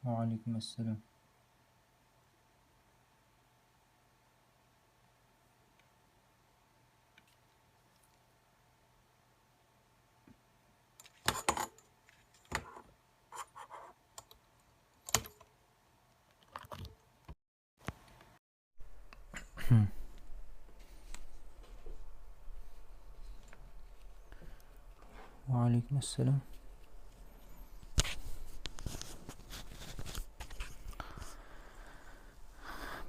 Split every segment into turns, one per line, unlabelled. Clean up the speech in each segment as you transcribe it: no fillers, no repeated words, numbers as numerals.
Уағалейкум ассалам. Уағалейкум ассалам.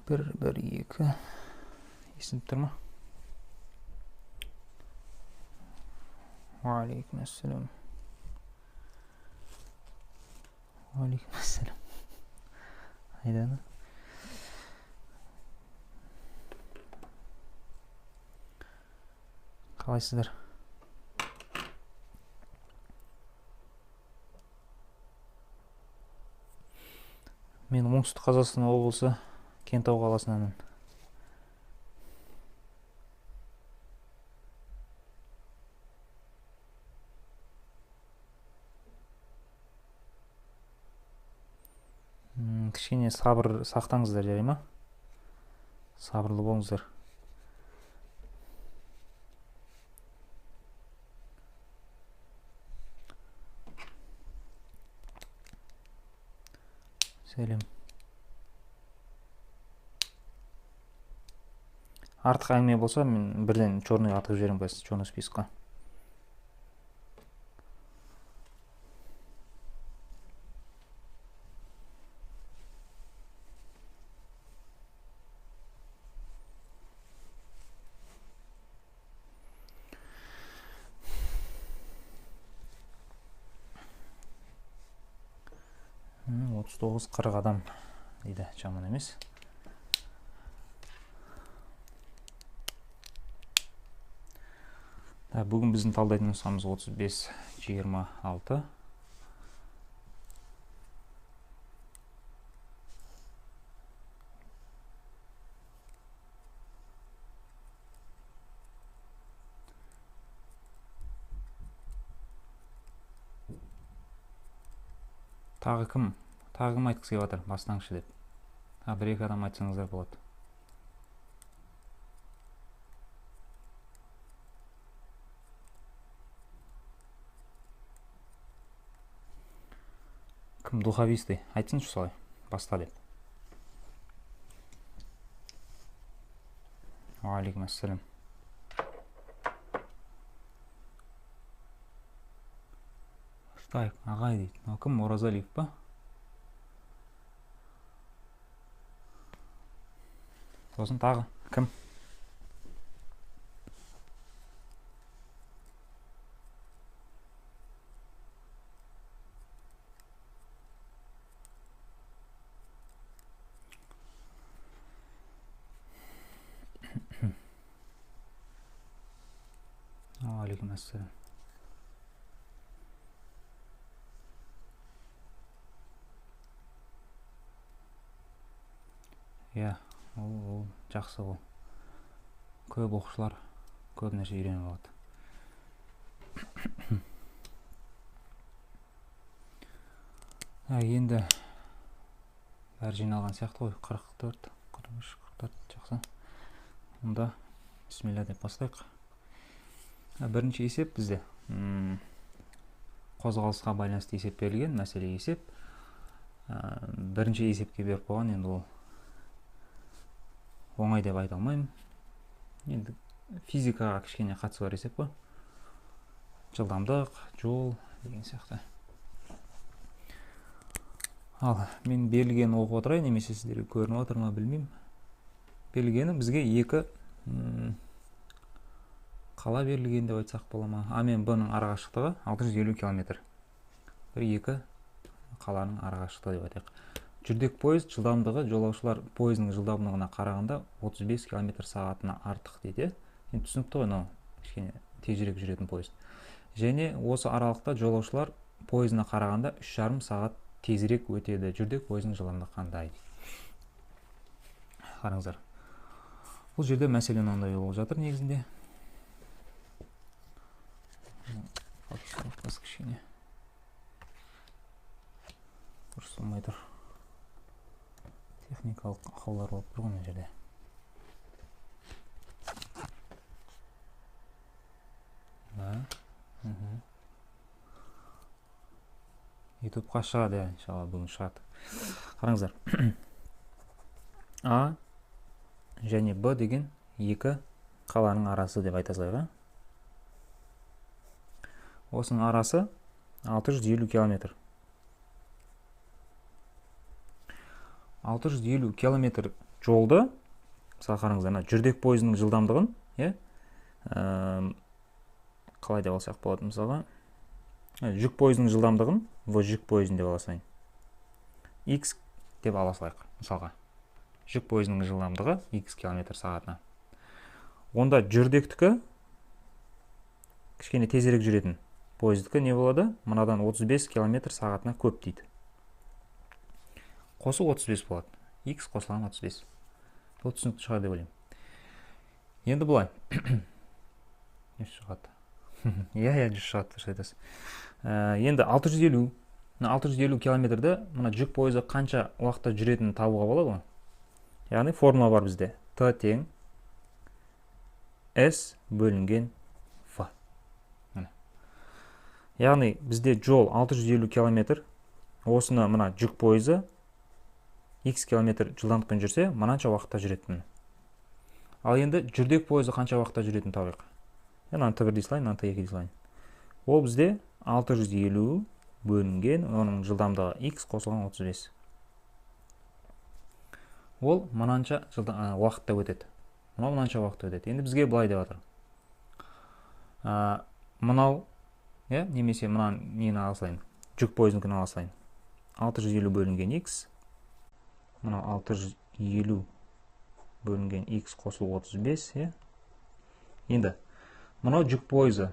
Бір, бір, екі. Естіліп тұр ма? Уағалейкум ассалам. Уағалейкум ассалам. Айдана. Қалайсыздар? Мен Оңтүстік Қазақстан облысы Кентау қаласынанмын. Кішкене сабыр сақтаңыздар, жарай ма? Сабырлы болыңыздар. Сәлем. Артық әңгіме болса, мен бірден черныйға атып жіберемін қазір, черный списокқа. 39-40 адам дейді, жаман емес. Бүгін біздің талдайтын нұсқамыз 35-26. Тағы кім? Тағы кім айтқысы келіп жатыр? Бастаңызшы деп. Тағы бір екі адам айтсаңыздар болады. Кім духовистый? Айтсыншы солай. Баста деп. Уағалейкум ассалам. Бастайық, ағай дейді. Мынау кім? Оразалиев па? Сосын тағы кім? Уағалейкум ассалам. Иә, ол жақсы ол. Көп оқушылар көп нәрсе үйреніп алады. Енді бәрі жиналған сияқты ғой. 44, 43, 44, жақсы. Онда бисмилля деп бастайық. Бірінші есеп бізде қозғалысқа байланысты есеп берілген, мәселе есеп. Бірінші есепке беріп қойған, енді ол оңай деп айта алмаймын. Енді физикаға кішкене қатысы бар есеп қой. Жылдамдық, жол деген сияқты. Ал мен берілгенін оқып отырайын, немесе сіздерге көрініп отыр ма білмеймін. Берілгені бізге екі қала берілген деп айтсақ бола ма? А мен Б-ның арақашықтығы 650 километр. Бір екі қаланың арақашықтығы деп айтайық. Жүрдек пойыз жылдамдығы жолаушылар пойызының жылдамдығына қарағанда 35 километр сағатына артық дейді. Енді түсінікті ғой, мынау кішкене тезірек жүретін пойыз. Және осы аралықта жолаушылар пойызына қарағанда 3,5 сағат тезірек өтеді. Жүрдек пойызының жылдамдығы қандай дейді. Қараңыздар. Бұл жерде мәселе мынандай болып жатыр негізінде. Фокусировкасы кішкене дұрыс болмай тұр. Техникалық ақаулар болып тұр ғой мына жерде. Ютубқа шығады, иншалла бүгін шығады. Қараңыздар. А және Б деген екі қаланың арасы деп айта салайық. Осының арасы 650 километр. 650 километр жолды, мысалы қараңыздар, мына жүрдек пойызының жылдамдығын, иә, қалай деп алсақ болады, мысалға, жүк пойызының жылдамдығын, в жүк пойызын деп ала салайын. X деп ала салайық, мысалға. Жүк пойызының жылдамдығы X километр сағатына. Онда жүрдектікі кішкене тезірек жүретін пойыздікі не болады? Мынадан 35 километр сағатына көп дейді. Қосу 35 болады. X қосылған 35. Бұл түсінікті шығар деп ойлаймын. Енді былай. Не шығады? Иә, жүз шығады, дұрыс айтасыз. Енді 650, мына 650 километрді мына жүк пойызы қанша уақытта жүретінін табуға болады ғой. Яғни формула бар бізде. Т тең S бөлінген В. Яғни бізде жол 650 километр. Осыны мына жүк пойызы X километр жылдамдықпен жүрсе, мынанша уақытта жүретін. Ал енді жүрдек пойызы қанша уақытта жүретінін табайық. Мынаны Т1 дей салайын, мынаны Т2 дей салайын. Ол бізде 650 бөлінген, оның жылдамдығы X қосылған 35. Ол мынанша уақытта өтеді. Мынау мынанша уақытта өтеді. Енді бізге былай деп жатыр. Мынау, иә, немесе мынаны нені ала салайын? Жүк пойызыныкін ала салайын. 650 бөлінген X, мынау 650 бөлінген X қосылу 35, иә. Енді мынау жүк пойызы,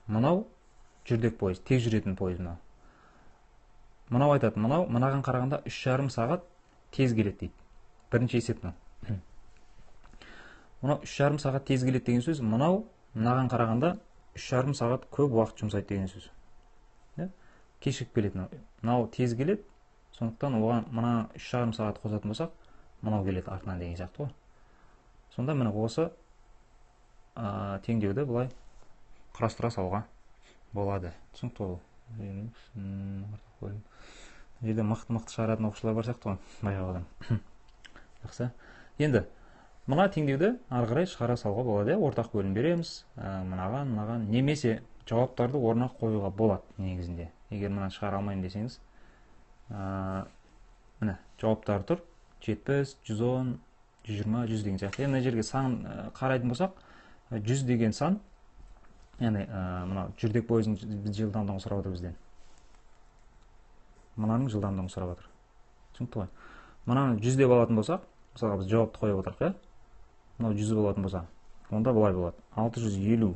мынау жүрдек пойыз, тез жүретін пойыз мынау. Мынау айтады, мынау мынаған қарағанда 3,5 сағат тез келеді дейді. Бірінші есеп мынау. Мынау 3,5 сағат тез келеді деген сөз, мынау мынаған қарағанда 3,5 сағат көп уақыт жұмсайды деген сөз. Кешігіп келеді мынау. Мынау тез келеді, сондықтан оған мына 3,5 сағат қосатын болсақ, мынау келеді артынан деген сияқты ғой. Сонда міне осы теңдеуді былай құрастыра салуға болады. Түсінікті ғой. Бұл жерде мықты-мықты шығаратын оқушылар бар сияқты ғой, байқаудан. Жақсы. Енді мына теңдеуді ары қарай шығара салуға болады. Ортақ бөлім береміз, мынаған, мынаған, немесе жауаптарды орнына қоюға болады негізінде. Егер мынаны шығара алмаймын десеңіз, міне жауаптар тұр. 70, 110, 120, 100 деген сияқты. Енді мына жерге сан қарайтын болсақ, 100 деген сан, яғни мынау жүрдек пойыздың жылдамдығын сұрап отыр бізден. Мынаның жылдамдығын сұрап отыр. Түсінікті ғой. Мынаны 100 деп алатын болсақ, мысалға біз жауапты қойып отырық, иә? Мынау 100 болатын болса, онда былай болады. 650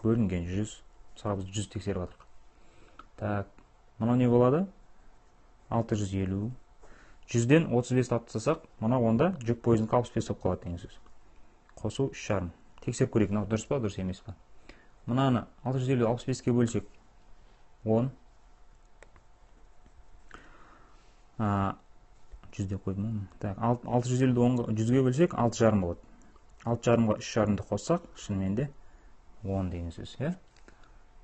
бөлінген 100, мысалға біз 100 тексеріп отырық. Так, мынау не болады? 650. 100-ден 35 алып тастасақ, мынау онда жүк пойызының 65 болып қалады деген сөз. Қосу 3,5. Тексеріп көрейік, мынау дұрыс па, дұрыс емес па? Мынаны 650 65-ке бөлсек 10. 100 деп қойдым. Так, 650-ді 100-ге бөлсек 6,5 болады. 6,5-ға 3,5-ды қоссақ, шынымен де 10 деген сөз, иә?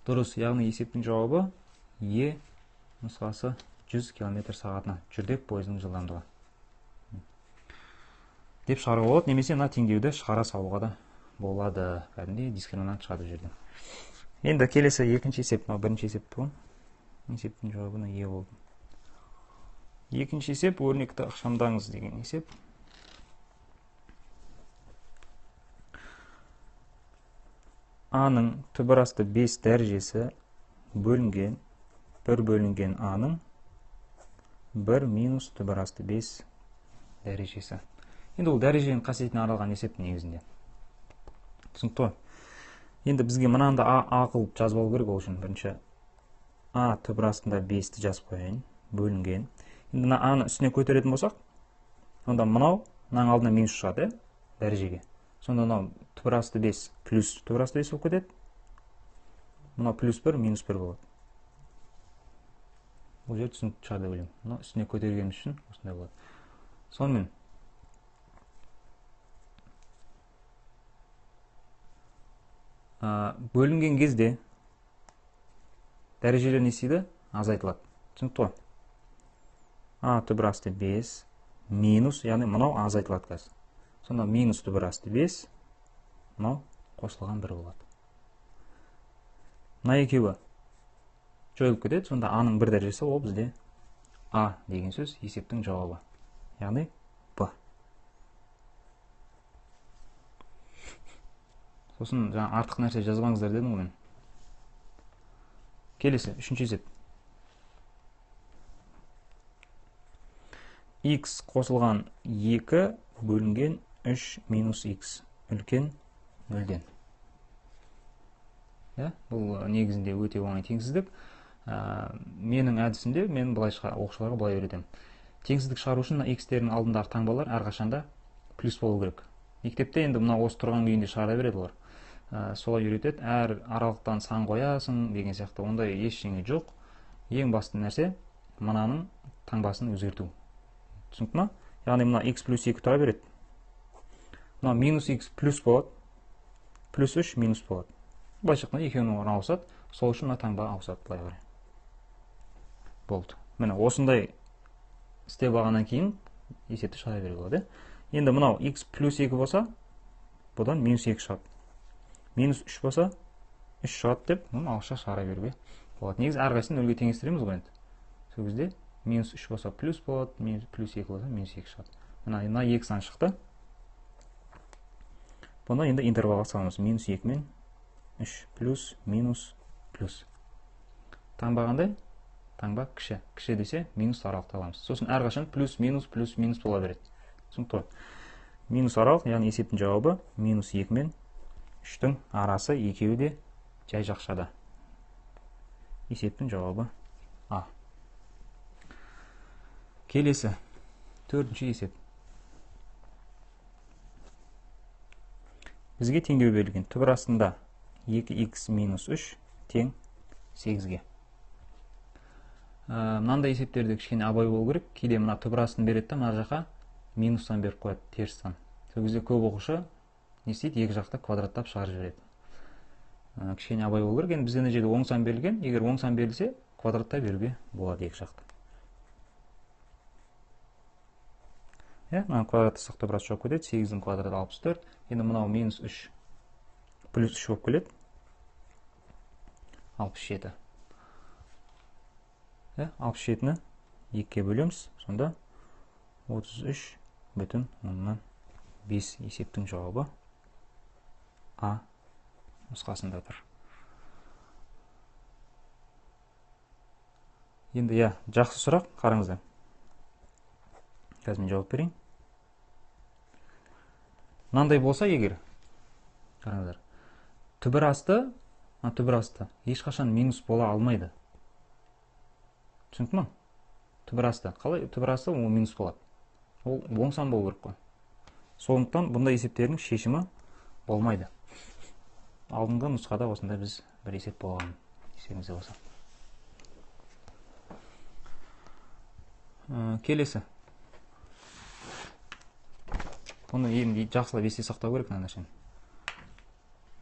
Дұрыс, яғни есептің жауабы Е нұсқасы 100 км сағатына жүрдек пойыздың жылдамдығы деп шығаруға болады, немесе мына теңдеуді шығара салуға да болады. Кәдімгідей дискриминант шығады бұл жерден. Енді келесі екінші есеп, мынау бірінші есеп тұғын. Есептің жауабына Е болды. Екінші есеп өрнекті ықшамдаңыз деген есеп. А-ның түбір асты 5 дәрежесі бөлінген 1 бөлінген А-ның 1 минус түбір асты 5 дәрежесі. Енді ол дәреженің қасиетіне арналған есеп негізінде. Түсінікті ғой. Енді бізге мынаны да А қылып жазып алу керек, ол үшін бірінші А түбір астында 5-ті жазып қояйын, бөлінген. Енді мына А-ны үстіне көтеретін болсақ, онда мынау мынаның алдына минус шығады, дәрежеге. Сонда мынау түбір асты 5 плюс түбір асты 5 болып кетеді. Мынау плюс 1 минус 1 болады. Бұл жер түсінікті шығар деп ойлаймын. Мынау үстіне көтергеніміз үшін осындай болады. Сонымен бөлінген кезде дәрежелер не істейді? Азайтылады. Түсінікті ғой? А түбір асты 5 минус, яғни мынау азайтылады қазір. Сонда минус түбір асты 5, мынау қосылған 1 болады. Мына екеуі жойылып кетеді, сонда А-ның бір дәрежесі ол бізде А деген сөз, есептің жауабы. Яғни Б. Сосын жаңа артық нәрсе жазбаңыздар дедім ғой мен. Келесі, үшінші есеп. X қосылған 2 бөлінген 3 минус X үлкен 0-ден. Бұл негізінде өте оңай теңсіздік. Менің әдісімде мен былай оқушыларға былай үйретемін. Теңсіздік шығару үшін X-тердің алдындағы таңбалар әрқашанда плюс болу керек. Мектепте енді мына осы тұрған күйінде шығара береді олар. Солай үйретеді. Әр аралықтан сан қоясың деген сияқты ондай ештеңе жоқ. Ең басты нәрсе мынаның таңбасын өзгерту. Түсінікті ма? Яғни мына x плюс 2 тұра береді. Мына минус x плюс болады. Плюс 3 минус болады. Былайша айтқанда екеуінің орны ауысады. Сол үшін мына таңба ауысады былай қарай. Болды. Міне осындай істеп алғаннан кейін есепті шығара беруге болады. Енді мынау x плюс 2 болса, бұдан минус 2 шығады. Минус 3 болса, 3 шығады деп, мұны ауызша шығара беруге болады. Негізі әрқайсысын нөлге теңестіреміз ғой енді. Сол кезде минус 3 болса плюс болады, минус плюс 2 болса минус 2 шығады. Мына 2 сан шықты. Бұны енді интервалға саламыз. Минус 2 мен 3 плюс, минус, плюс. Таңба қандай? Таңба кіші. Кіші десе минус аралықты аламыз. Сосын әрқашан плюс, минус, плюс, минус бола береді. Түсінікті ғой? Минус аралық, яғни есептің жауабы минус 2 мен 3-тің арасы, екеуі де жай жақшада. Есептің жауабы А. Келесі, төртінші есеп. Бізге теңдеу берілген. Түбір астында 2х минус 3 тең 8-ге. Мынандай есептерде кішкене абай болу керек. Кейде мына түбір астын береді де, мына жаққа минустан беріп қояды, теріс сан. Сол кезде көп оқушы не істейді? Екі жақта квадраттап шығарып жібереді. Кішкене абай болу керек. Енді бізде мына жерде оң сан берілген. Егер оң сан берілсе, квадраттай беруге болады екі жақта. Мына квадраттасақ та біраз жоқ кетеді. 8-дің квадраты 64. Енді мынау минус 3 плюс 3 болып келеді. 67. 67-ні 2-ге бөлеміз. Сонда 33,5 есептің жауабы А нұсқасында тұр. Енді жақсы сұрақ, қараңыздар. Қазір мен жауап берейін. Мынандай болса егер, қараңыздар, түбір асты ешқашан минус бола алмайды. Түсінікті ма? Түбір асты. Қалай түбір асты ол минус болады? Ол оң сан болу керек қой. Сондықтан бұндай есептердің шешімі болмайды. Алдыңғы нұсқада осындай біз бір есеп болған, естеріңізде болса. Келесі. Бұны енді жақсылап есте сақтау керек мына нәрсені.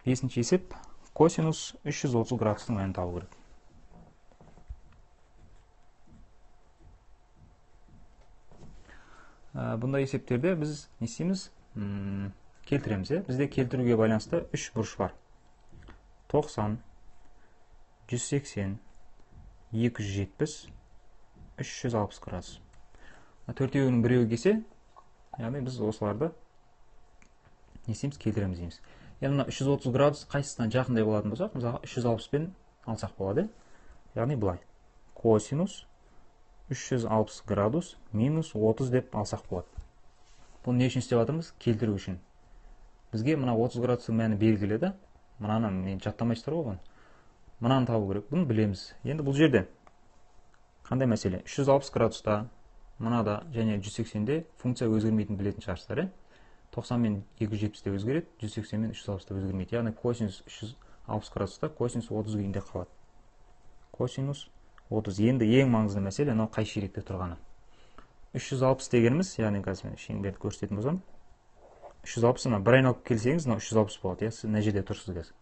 Бесінші есеп, косинус 330 градустың мәнін табу керек. Бұндай есептерде біз не істейміз? Келтіреміз. Бізде келтіруге байланысты 3 бұрыш бар. 90, 180, 270, 360 градус. Төртеуінің біреуі келсе, яғни біз осыларды не істейміз? Келтіреміз дейміз. Яғни мына 330 градус қайсысынан жақындай болатын болсақ, мысалға 360-пен алсақ болады. Яғни былай. Косинус 360 градус минус 30 деп алсақ болады. Бұны не үшін істеп жатырмыз? Келтіру үшін. Бізге мына 30 градустың мәні белгілі да. Мынаны мен жаттамайсыздар ғой бұны. Мынаны табу керек. Бұны білеміз. Енді бұл жерде қандай мәселе? 360 градуста мынада және 180-де функция өзгермейтінін білетін шығарсыздар, 90 мен 270-те өзгереді, 180 мен 360-та өзгермейді. Яғни косинус 360 градуста косинус 30 күйінде қалады. Косинус 30. Енді ең маңызды мәселе мынау қай ширекте тұрғаны. 360 дегеніміз, яғни қазір мен шеңберді көрсететін болсам, 360 мына бір айналып келсеңіз, мынау 360 болады, иә, сіз мына жерде тұрсыз қазір.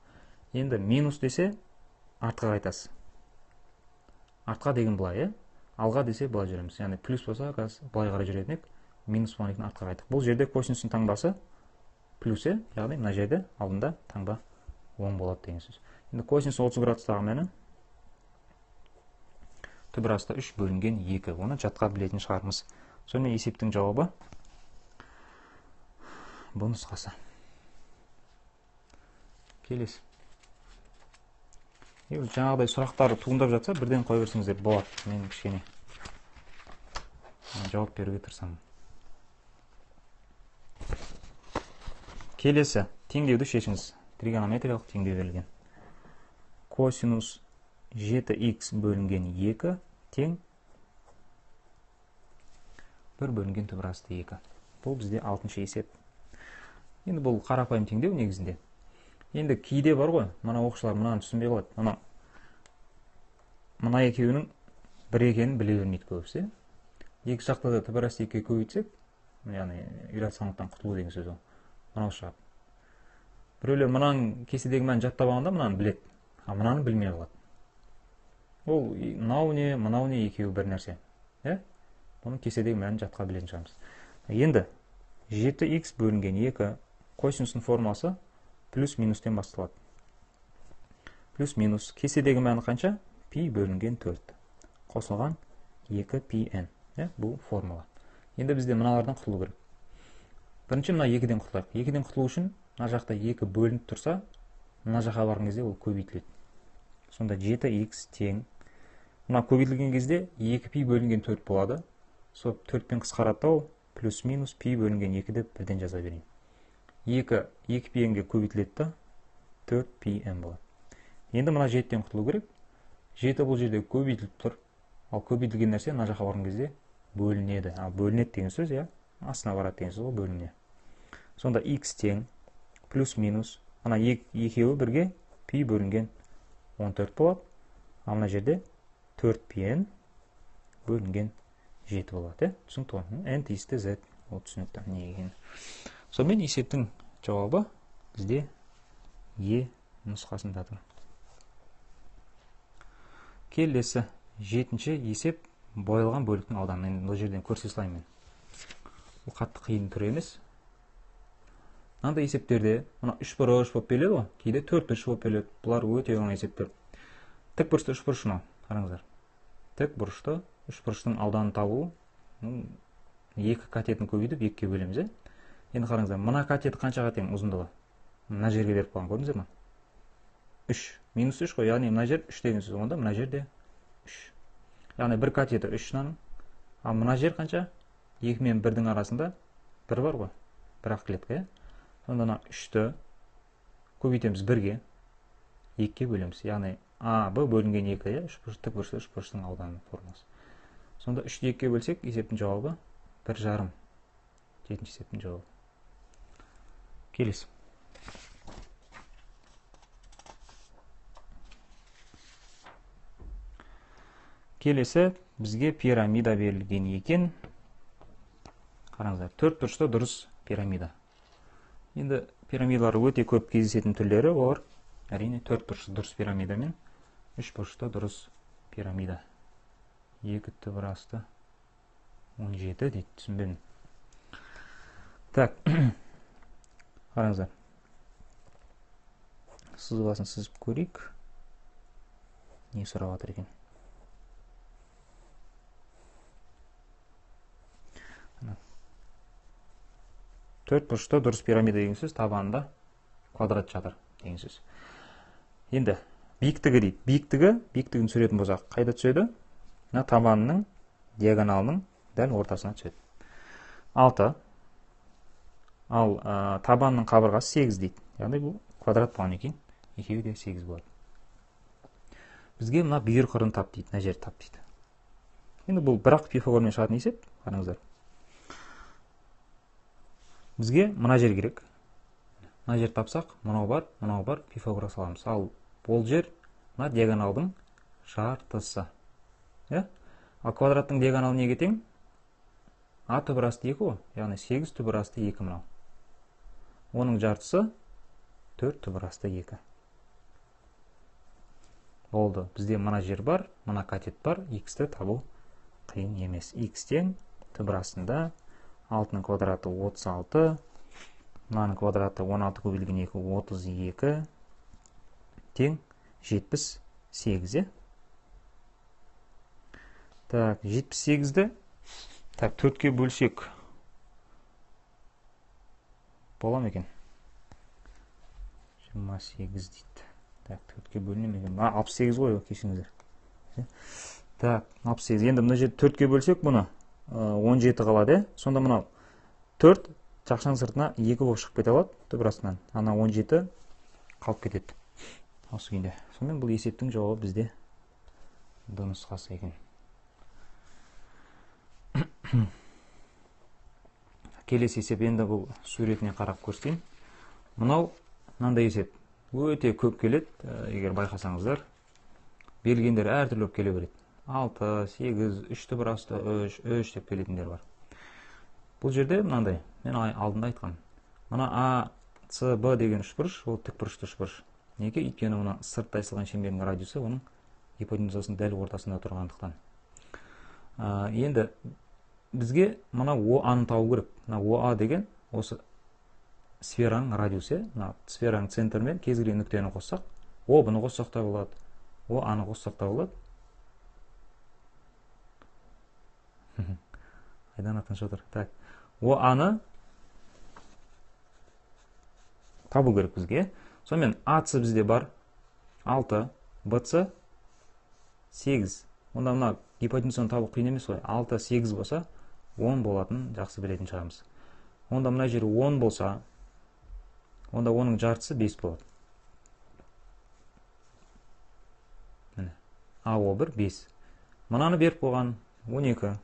Енді минус десе артқа қайтасыз. Артқа деген былай, иә? Алға десе былай жүреміз. Яғни плюс болса қазір былай қарай жүретін едік, минус болғаннан кейін артқа қайттық. Бұл жерде косинустың таңбасы плюс, иә? Яғни мына жерде алдында таңба оң болады деген сөз. Енді косинус 30 градустағы мәні түбір асты 3 бөлінген 2. Оны жатқа білетін шығармыз. Сонымен есептің жауабы бұл нұсқасы. Келесі. Егер жаңағыдай сұрақтар туындап жатса, бірден қоя берсеңіздер болады. Мен кішкене жауап беруге тырысамын. Келесі теңдеуді шешіңіз. Тригонометриялық теңдеу берілген. Косинус 7х бөлінген 2 тең 1 бөлінген түбір асты 2. Бұл бізде 6-шы есеп. Енді бұл қарапайым теңдеу негізінде. Енді кейде бар ғой, мына оқушылар мынаны түсінбей қалады. Мына екеуінің бір екенін біле бермейді көбісі. Екі жақта да түбір асты 2-ге көбейтсек, яғни иррационалдықтан құтылу деген сөз ол. Мынау шығады. Біреулер мынаның кестедегі мәнін жаттап алғанда мынаны біледі, а мынаны білмей қалады. Ол мынау не, мынау не, екеуі бір нәрсе. Иә? Бұның кестедегі мәнін жатқа білетін шығармыз. Енді 7х бөлінген 2 косинустың формасы плюс минустен басталады. Плюс минус кестедегі мәні қанша? Пи бөлінген 4. Қосылған 2 пи н. Иә, бұл формула. Енді бізде мыналардан құтылу керек. Бірінші мына 2-ден құтылайық. 2-ден құтылу үшін мына жақта 2 бөлініп тұрса, мына жаққа барған кезде ол көбейтіледі. Сонда 7х тең. Мына көбейтілген кезде 2 пи бөлінген 4 болады. Сол 4-пен қысқарады да ол плюс минус пи бөлінген 2 деп бірден жаза берейін. 2 пи n-ге көбейтіледі да 4 пи n болады. Енді мына 7-тен құтылу керек. 7 бұл жерде көбейтіліп тұр. Ал көбейтілген нәрсе мына жаққа барған кезде бөлінеді. Ал бөлінеді деген сөз, иә, астына барады деген сөз ғой, бөлінеді. Сонда x тең плюс минус ана екеуі бірге пи бөлінген 14 болады. Ал мына жерде 4 пи n бөлінген 7 болады, иә? Түсінікті ғой. N тиісті z, ол түсінікті не екені. Сонымен есептің жауабы бізде Е нұсқасында тұр. Келесі 7-ші есеп боялған бөліктің ауданы. Енді бұл жерден көрсете салайын мен. Бұл қатты қиын түрі емес. Мынандай есептерде мына үш бұрыш болып беріледі ғой, кейде төрт бұрыш болып беріледі. Бұлар өте оңай есептер. Тік бұрышты үш бұрыш мынау, қараңыздар. Тік бұрышты үш бұрыштың ауданын табу, екі катетін көбейтіп екіге бөлеміз, иә? Енді қараңыздар, мына катет қаншаға тең ұзындығы? Мына жерге беріп қойған, көрдіңіздер ме? 3. Минус 3 қой, яғни мына жер 3 деген сөз, онда мына жерде 3. Яғни бір катеті 3 мынаның. Ал мына жер қанша? 2 мен 1-дің арасында 1 бар ғой. Бір ақ клетка, иә? Сонда мына 3-ті көбейтеміз 1-ге, 2-ге бөлеміз. Яғни А, Б бөлінген 2, иә? Үш бұрыш, тік бұрышты үш бұрыштың ауданының формуласы. Сонда 3-ті 2-ге бөлсек, есептің жауабы 1,5. Жетінші есептің жауабы. Келесі. Келесі бізге пирамида берілген екен. Қараңыздар, төрт бұрышты дұрыс пирамида. Енді пирамидалар өте көп кездесетін түрлері, олар әрине төрт бұрышты дұрыс пирамида мен үш бұрышты дұрыс пирамида. 2 түбір асты 17 дейді, түсінбедім. Так, қараңыздар. Сызбасын сызып көрейік. Не сұрап жатыр екен? Төрт бұрышты дұрыс пирамида деген сөз, табанында квадрат жатыр деген сөз. Енді биіктігі дейді. Биіктігін түсіретін болсақ, қайда түседі? Мына табанының диагоналының дәл ортасына түседі. 6. Ал табанның қабырғасы 8 дейді. Яғни бұл квадрат болғаннан кейін екеуі де 8 болады. Бізге мына бүйір қырын тап дейді, мына жерді тап дейді. Енді бұл бір-ақ Пифагормен шығатын есеп, қараңыздар. Бізге мына жер керек. Мына жер тапсақ, мынау бар, мынау бар, Пифагорға саламыз. Ал бұл жер мына диагоналдың жартысы. Иә? Ал квадраттың диагоналы неге тең? А түбір асты 2 ғой, яғни 8 түбір асты 2 мынау. Оның жартысы 4 түбір асты 2. Болды. Бізде мына жер бар, мына катет бар. X-ті табу қиын емес. X тең түбір астында 6-ның квадраты 36, мынаның квадраты 16 көбейтілген 2, 32 тең 78. Так, 78-ді так 4-ке бөлсек бола ма екен? 28 дейді. Так, 4-ке бөліне ме екен? 68 ғой, кешіріңіздер. Так, 68. Енді мына жерде 4-ке бөлсек бұны 17 қалады. Сонда мынау 4 жақшаның сыртына 2 болып шығып кете алады түбір астынан. Ана 17 қалып кетеді. Осы күйінде. Сонымен бұл есептің жауабы бізде Д нұсқасы екен. Келесі есеп, енді бұл суретіне қарап көрсетейін. Мынау мынандай есеп. Өте көп келеді, егер байқасаңыздар. Берілгендер әртүрлі болып келе береді. 6, 8, 3 түбір асты 3, 3 деп келетіндер бар. Бұл жерде мынандай, мен алдында айтқам. Мына А, С, Б деген үшбұрыш, ол тікбұрышты үшбұрыш. Неге? Өйткені мына сырттай сызылған шеңбердің радиусы оның гипотенузасының дәл ортасында тұрғандықтан. Енді бізге мына ОА-ны табу керек. Мына ОА деген осы сфераның радиусы, мына сфераның центрімен кез келген нүктені қоссақ, О бұны қоссақ та болады, ОА-ны қоссақ та болады. Айдана тыныш отыр. Так, ОА-ны табу керек бізге. Сонымен АС бізде бар 6, БС 8. Онда мына гипотенузаны табу қиын емес қой. 6, 8 болса 10 болатын жақсы білетін шығармыз. Онда мына жер 10 болса, онда оның жартысы 5 болады. Міне, АО1 5. Мынаны беріп қойған 12.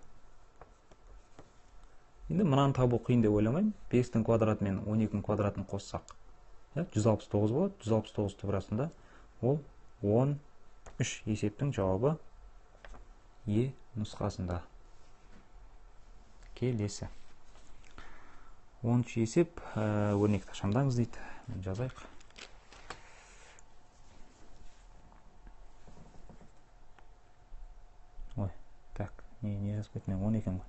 Енді мынаны табу қиын деп ойламаймын. 5-тің квадраты мен 12-нің квадратын қоссақ, 169 болады. 169 түбір астында ол 13. Есептің жауабы Е нұсқасында. Келесі 10 есеп, өрнекті шамдаңыз дейді. Мен жазайық. Ой, так, не жазып кеттім мен, 10 екен ғой.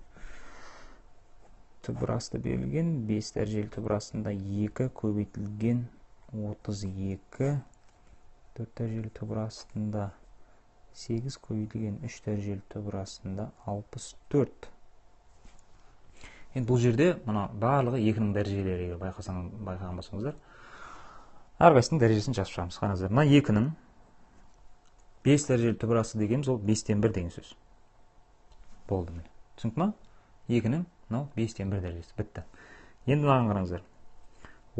Түбір асты берілген 5 дәрежелі түбір астында 2 көбейтілген 32, 4 дәрежелі түбір астында 8 көбейтілген 3 дәрежелі түбір астында 64. Енді бұл жерде мына барлығы 2-нің дәрежелері, егер байқаған болсаңыздар. Әрқайсысының дәрежесін жазып шығамыз. Қараңыздар, мына 2-нің 5 дәрежелі түбір асты дегеніміз ол 5-тен 1 деген сөз. Болды міне. Түсінікті ма? 2-нің мынау 5-тен 1 дәрежесі. Бітті. Енді мынаған қараңыздар.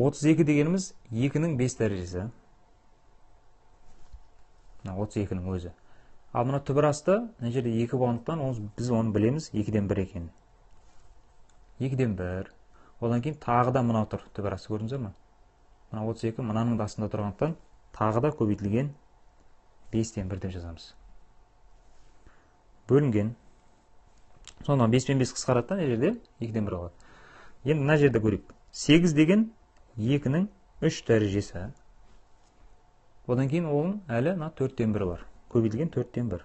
32 дегеніміз 2-нің 5 дәрежесі. Мына 32-нің өзі. Ал мына түбір асты мына жерде 2 болғандықтан біз оны білеміз 2-ден 1 екенін. 2-ден 1. Одан кейін тағы да мынау тұр. Түбір асты көрдіңіздер ме? Мына 32 мынаның да астында тұрғандықтан тағы да көбейтілген 5-тен 1 деп жазамыз. Бөлінген. Сонда 5 пен 5 қысқарады да, мына жерде 2-ден 1 болады. Енді мына жерде көрейік. 8 деген 2-нің 3 дәрежесі. Одан кейін оның әлі мына 4-тен 1 бар. Көбейтілген 4-тен 1.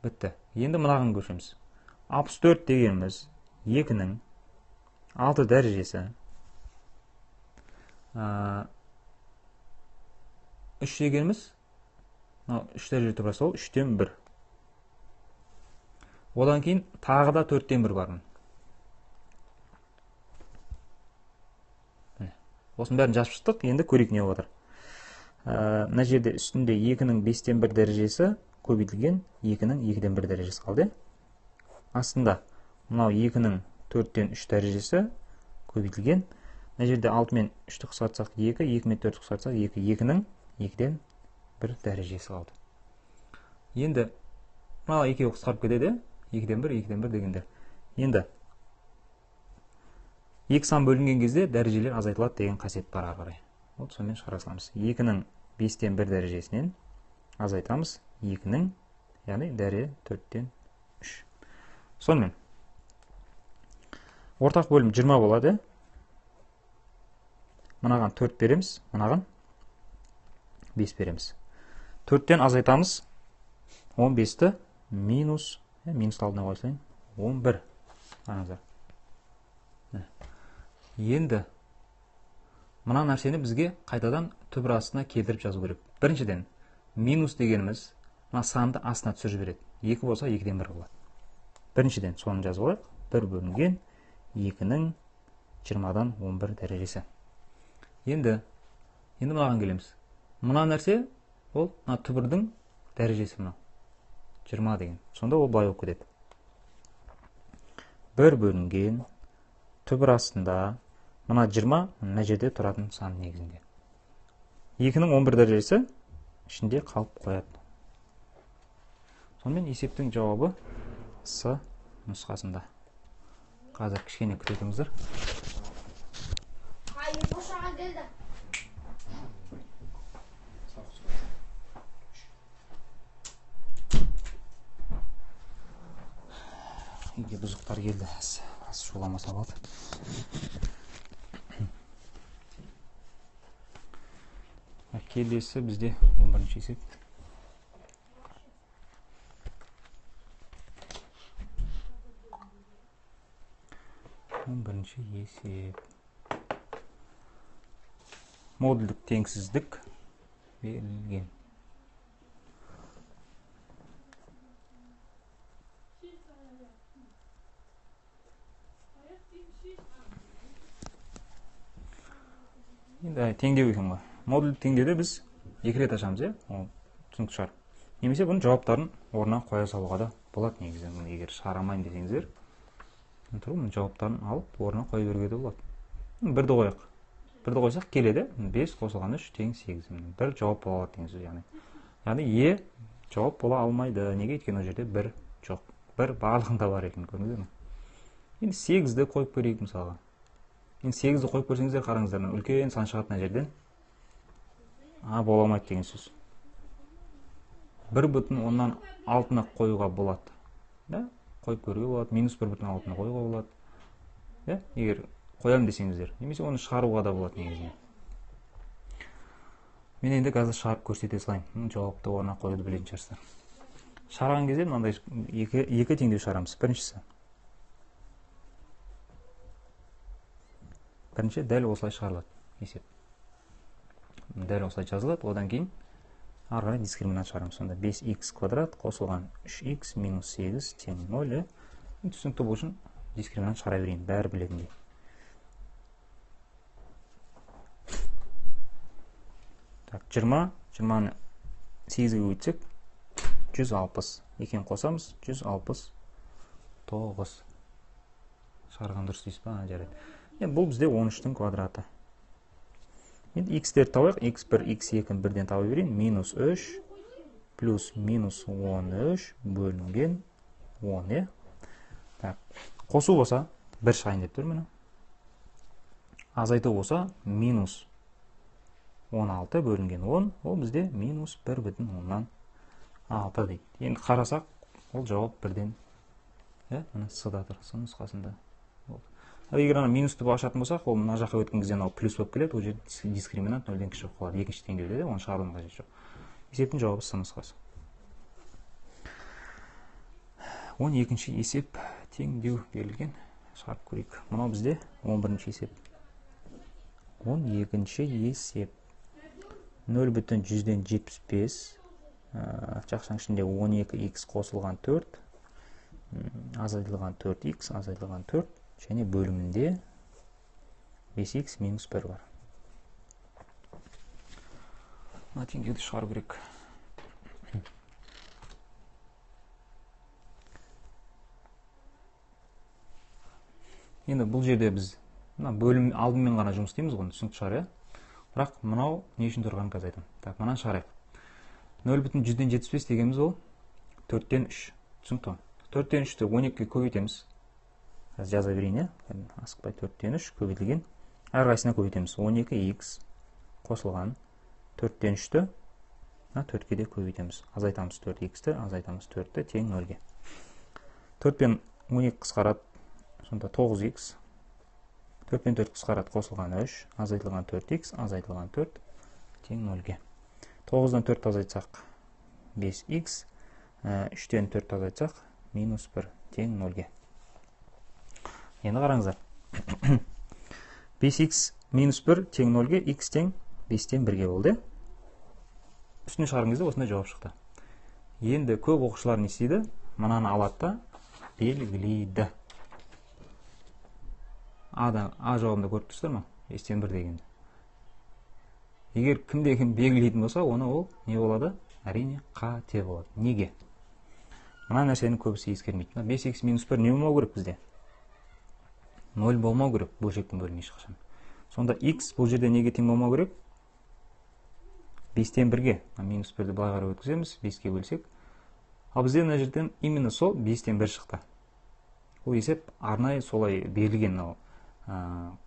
Бітті. Енді мынаған көшеміз. 64 дегеніміз 2-нің 6 дәрежесі. 3 дегеніміз мынау 3 дәрежелі түбір асты, ол 3-тен 1. Одан кейін тағы да 4-тен 1 бар. Міне. Осының бәрін жазып шықтық. Енді көрейік не болып жатыр. Мына жерде үстінде 2-нің 5-тен 1 дәрежесі көбейтілген 2-нің 2-ден 1 дәрежесі қалды. Астында мынау 2-нің 4-тен 3 дәрежесі көбейтілген. Мына жерде 6 мен 3-ті қысқартсақ 2, 2 мен 4-ті қысқартсақ 2, 2-нің 2-ден 1 дәрежесі қалды. Енді мына екеуі қысқарып кетеді, 2-ден 1, 2-ден 1 дегендер. Енді екі сан бөлінген кезде дәрежелер азайтылады деген қасиет бар ары қарай. Вот сонымен шығара саламыз. 2-нің 5-тен 1 дәрежесінен азайтамыз 2-нің, яғни дәреже 4-тен 3. Сонымен Ортақ бөлім 20 болады. Мынаған 4 береміз, мынаған 5 береміз. 4-тен азайтамыз. 15-ті минус, минус алдына қоя салайын, 11. Қараңыздар. Енді мына нәрсені бізге қайтадан түбір астына келтіріп жазу керек. Біріншіден, минус дегеніміз мына санды астына түсіріп жібереді. 2 болса 2-ден 1 болады. Біріншіден соны жазып алайық. 1 бөлінген 2-нің 20-дан 11 дәрежесі. Енді мынаған келеміз. Мына нәрсе ол мына түбірдің дәрежесі мынау. 20 деген. Сонда ол былай болып кетеді. 1 бөлінген түбір астында мына 20 мына жерде тұратын сан негізінде. 2-нің 11 дәрежесі ішінде қалып қояды. Сонымен есептің жауабы С нұсқасында. Қазір кішкене күте тұрыңыздар. Үйге бұзықтар келді. Аз шуламаса болады. Келесі бізде 11-ші есеп. 11-ші есеп. Модульдік теңсіздік берілген. Енді теңдеу екен ғой. Модульдік теңдеуді біз 2 рет ашамыз, иә? Ол түсінікті шығар. Немесе бұның жауаптарын орнына қоя салуға да болады негізі. Бұны егер шығара алмаймын десеңіздер, бұның жауаптарын алып орнына қоя беруге де болады. Бірді қояйық. Бірді қойсақ келеді. 5 қосылған 3 тең 8. Бір жауап бола алады деген сөз, яғни. Яғни Е жауап бола алмайды. Неге? Өйткені ол жерде 1 жоқ. 1 барлығында бар екен, көрдіңіздер ме? Енді 8-ді қойып көрейік мысалға. Енді 8-ді қойып көрсеңіздер, қараңыздар, үлкен сан шығады мына жерден. А бола алмайды деген сөз. 1,6-ны қоюға болады. Да? Қойып көруге болады. Минус 1,6-ны қоюға болады. Да? Егер қоям десеңіздер. Немесе оны шығаруға да болады негізінен. Мен енді қазір шығарып көрсете салайын. Жауапты орнына қоюды білетін шығарсыздар. Шығарған кезде мынандай екі теңдеу шығарамыз. Біріншісі. Бірінші дәл осылай шығарылады есеп. Дәл осылай жазылады. Одан кейін ары қарай дискриминант шығарамыз. Сонда 5х квадрат қосылған 3х минус 8 тең 0. Түсінікті болу үшін дискриминант шығара берейін, бәрі білетіндей. Так, 20, 20-ны 8-ге өтсек 160. Екеуін қосамыз, 169. Шығарған дұрыс дейсіз ба? Жарайды. Енді бұл бізде 13-тің квадраты. Енді x-терді табайық. x1, x2-ні бірден таба берейін. Минус 3 плюс минус 13 бөлінген 10, е? Так, қосу болса 1 шығайын деп тұр міне. Азайту болса минус 16 бөлінген 10, ол бізде минус 1,6 дейді. Енді қарасақ, ол жауап бірден, міне С-да тұр, С нұсқасында. Ал егер ана минусты ашатын болсақ, ол мына жаққа өткен кезде анау плюс болып келеді, ол жерде дискриминант 0-ден кіші болып қалады. Екінші теңдеуде де оны шығарудың қажеті жоқ. Есептің жауабы С нұсқасы. 12-ші есеп теңдеу берілген. Шығарып көрейік. Мынау бізде 11-ші есеп. 12-ші есеп. 0,75, жақшаның ішінде 12х қосылған 4, азайтылған 4х, азайтылған 4, және бөлімінде 5х минус 1 бар. Мына теңдеуді шығару керек. Енді бұл жерде біз мына бөлім алдымен ғана жұмыс істейміз ғой, түсінікті шығар, иә? Бірақ мынау не үшін тұрғанын қазір айтамын. Так, мынаны шығарайық. 0,75 дегеніміз ол 4-тен 3. Түсінікті ғой? 4-тен 3-ті 12-ге көбейтеміз. Қазір жаза берейін, иә? Асықпай 4-тен 3 көбейтілген. Әрқайсысына көбейтеміз. 12х қосылған 4-тен 3-ті 4-ке де көбейтеміз. Азайтамыз 4х-ті, азайтамыз 4-ті тең 0-ге. 4 пен 12 қысқарады. Сонда 9х 4 пен 4 қысқарады, қосылған 3, азайтылған 4х, азайтылған 4 тең 0-ге. 9-дан 4 азайтсақ 5х, 3-тен 4 азайтсақ минус 1 тең 0-ге. Енді қараңыздар. 5х минус 1 тең 0-ге, х тең 5-тен 1-ге болды. Үстіне шығарған кезде осындай жауап шықты. Енді көп оқушылар не істейді? Мынаны алады да белгілейді. А жауабында көріп тұрсыздар ма? 5-тен 1 дегенді. Егер кімде-кім белгілейтін болса, оны ол не болады? Әрине қате болады. Неге? Мына нәрсені көбісі ескермейді. Мына 5х минус 1 не болмау керек бізде? 0 болмау керек бөлшектің бөлімі ешқашан. Сонда х бұл жерде неге тең болмау керек? 5-тен 1-ге. Минус 1-ді былай қарай өткіземіз, 5-ке бөлсек. Ал бізде мына жерден именно сол 5-тен 1 шықты. Ол есеп арнайы солай берілген, ол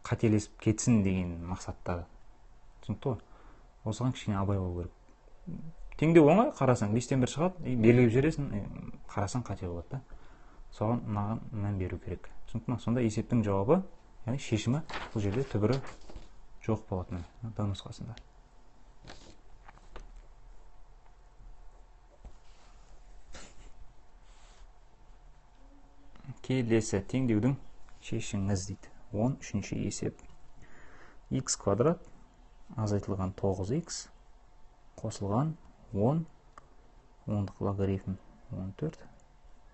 қателесіп кетсін деген мақсатта. Түсінікті ғой? Осыған кішкене абай болу керек. Теңдеу оңай, қарасаң 5-тен 1 шығады, белгілеп жібересің, қарасаң қате болады да. Соған мынаған мән беру керек. Түсінікті ма? Сонда есептің жауабы, яғни шешімі бұл жерде түбірі жоқ болады міне, Д нұсқасында. Келесі теңдеудің шешіңіз дейді. 13-ші есеп. Х квадрат азайтылған 9х қосылған 10, ондық логарифм 14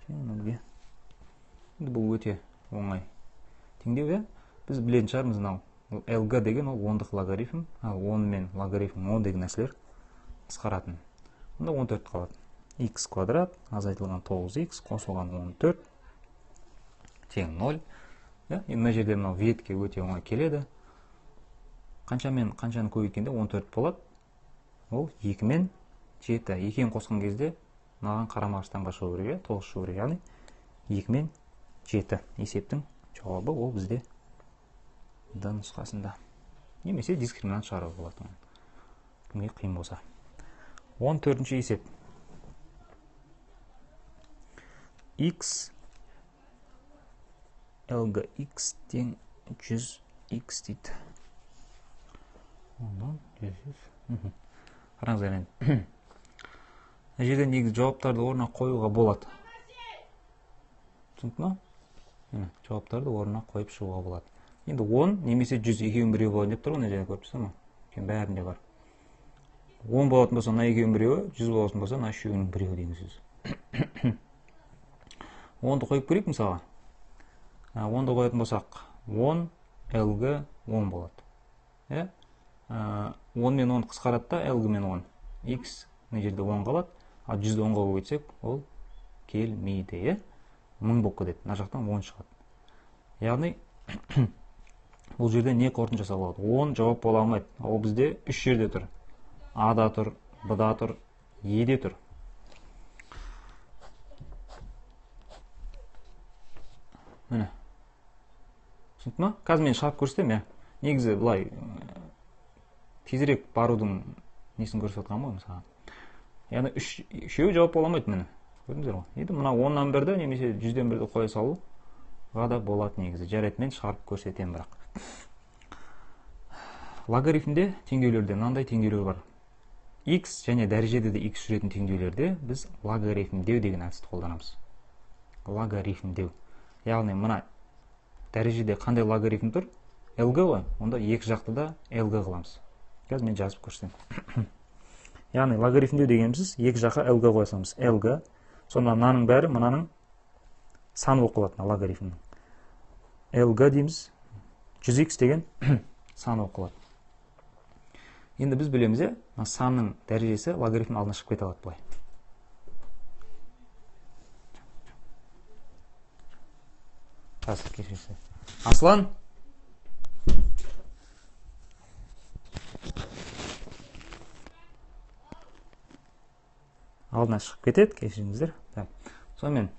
тең 0-ге. Енді бұл өте оңай теңдеу, иә? Біз білетін шығармыз, мынау LG деген ол ондық логарифм, ал 10 мен логарифм 10 деген нәрселер қысқаратын. Онда 14 қалады. Х квадрат азайтылған 9х қосылған 14 тең 0. Енді мына жерде мынау ветке өте оңай келеді. Қанша мен қаншаны көбейткенде 14 болады. Ол 2 мен 7. Екеуін қосқан кезде мынаған қарама-қарсы таңба шығу керек, 9 шығу керек. Яғни 2 мен 7 есептің жауабы ол бізде Д нұсқасында. Немесе дискриминант шығаруға болады. Кімге қиын болса. 14-ші есеп. X LGX тең 100x дейді. Ондан 100. Қараңыздар енді. Мына жерде негізі жауаптарды орнына қоюға болады. Түсінікті ма? Міне, жауаптарды орнына қойып шығуға болады. Енді 10 немесе 100 екеуінің біреуі болады деп тұр ғой, мына жерде көріп тұрсыз ба? Өйткені бәрінде бар. 10 болатын болса мына екеуінің біреуі, 100 болатын болса мына үшеуінің біреуі деген сөз. 10-ды қойып көрейік мысалға. 10-ды қоятын болсақ, 10 LG 10 болады. 10 мен 10 қысқарады да, LG мен 10. X мына жерде 10 қалады, ал 100-ді 10-ға көбейтсек, ол келмейді, иә? 1000 болып кетеді. Мына жақтан 10 шығады. Яғни бұл жерде не қорытынды жасауға болады? 10 жауап бола алмайды. Ол бізде 3 жерде тұр. А-да тұр, Б-да тұр, Е-де тұр. Міне. Түсінікті ма? Қазір мен шығарып көрсетемін, иә. Негізі былай тезірек барудың несін көрсетіп жатқаным ғой мысалға. Яғни үшеуі жауап бола алмайды міне. Көрдіңіздер ғой. Енді мына 10-нан 1-ді немесе 100-ден 1-ді қоя салуға да болады негізі. Жарайды, мен шығарып көрсетемін бірақ. Логарифмде теңдеулерде мынандай теңдеулер бар. X және дәрежеде де X жүретін теңдеулерде біз логарифмдеу деген әдісті қолданамыз. Логарифмдеу. Яғни мына дәрежеде қандай логарифм тұр? LG ғой. Онда екі жақты да LG қыламыз. Қазір мен жазып көрсетемін. Яғни логарифмдеу дегеніміз екі жаққа LG қоя саламыз. LG. Сонда мынаның бәрі мынаның саны болып қалады, мына логарифмнің. LG дейміз. 100x деген саны болып қалады. Енді біз білеміз, мына санның дәрежесі логарифм алдына шығып кете алады былай. Қазір кешірсіз. Аслан. Алдына шығып кетеді, кешіріңіздер. Так. Сонымен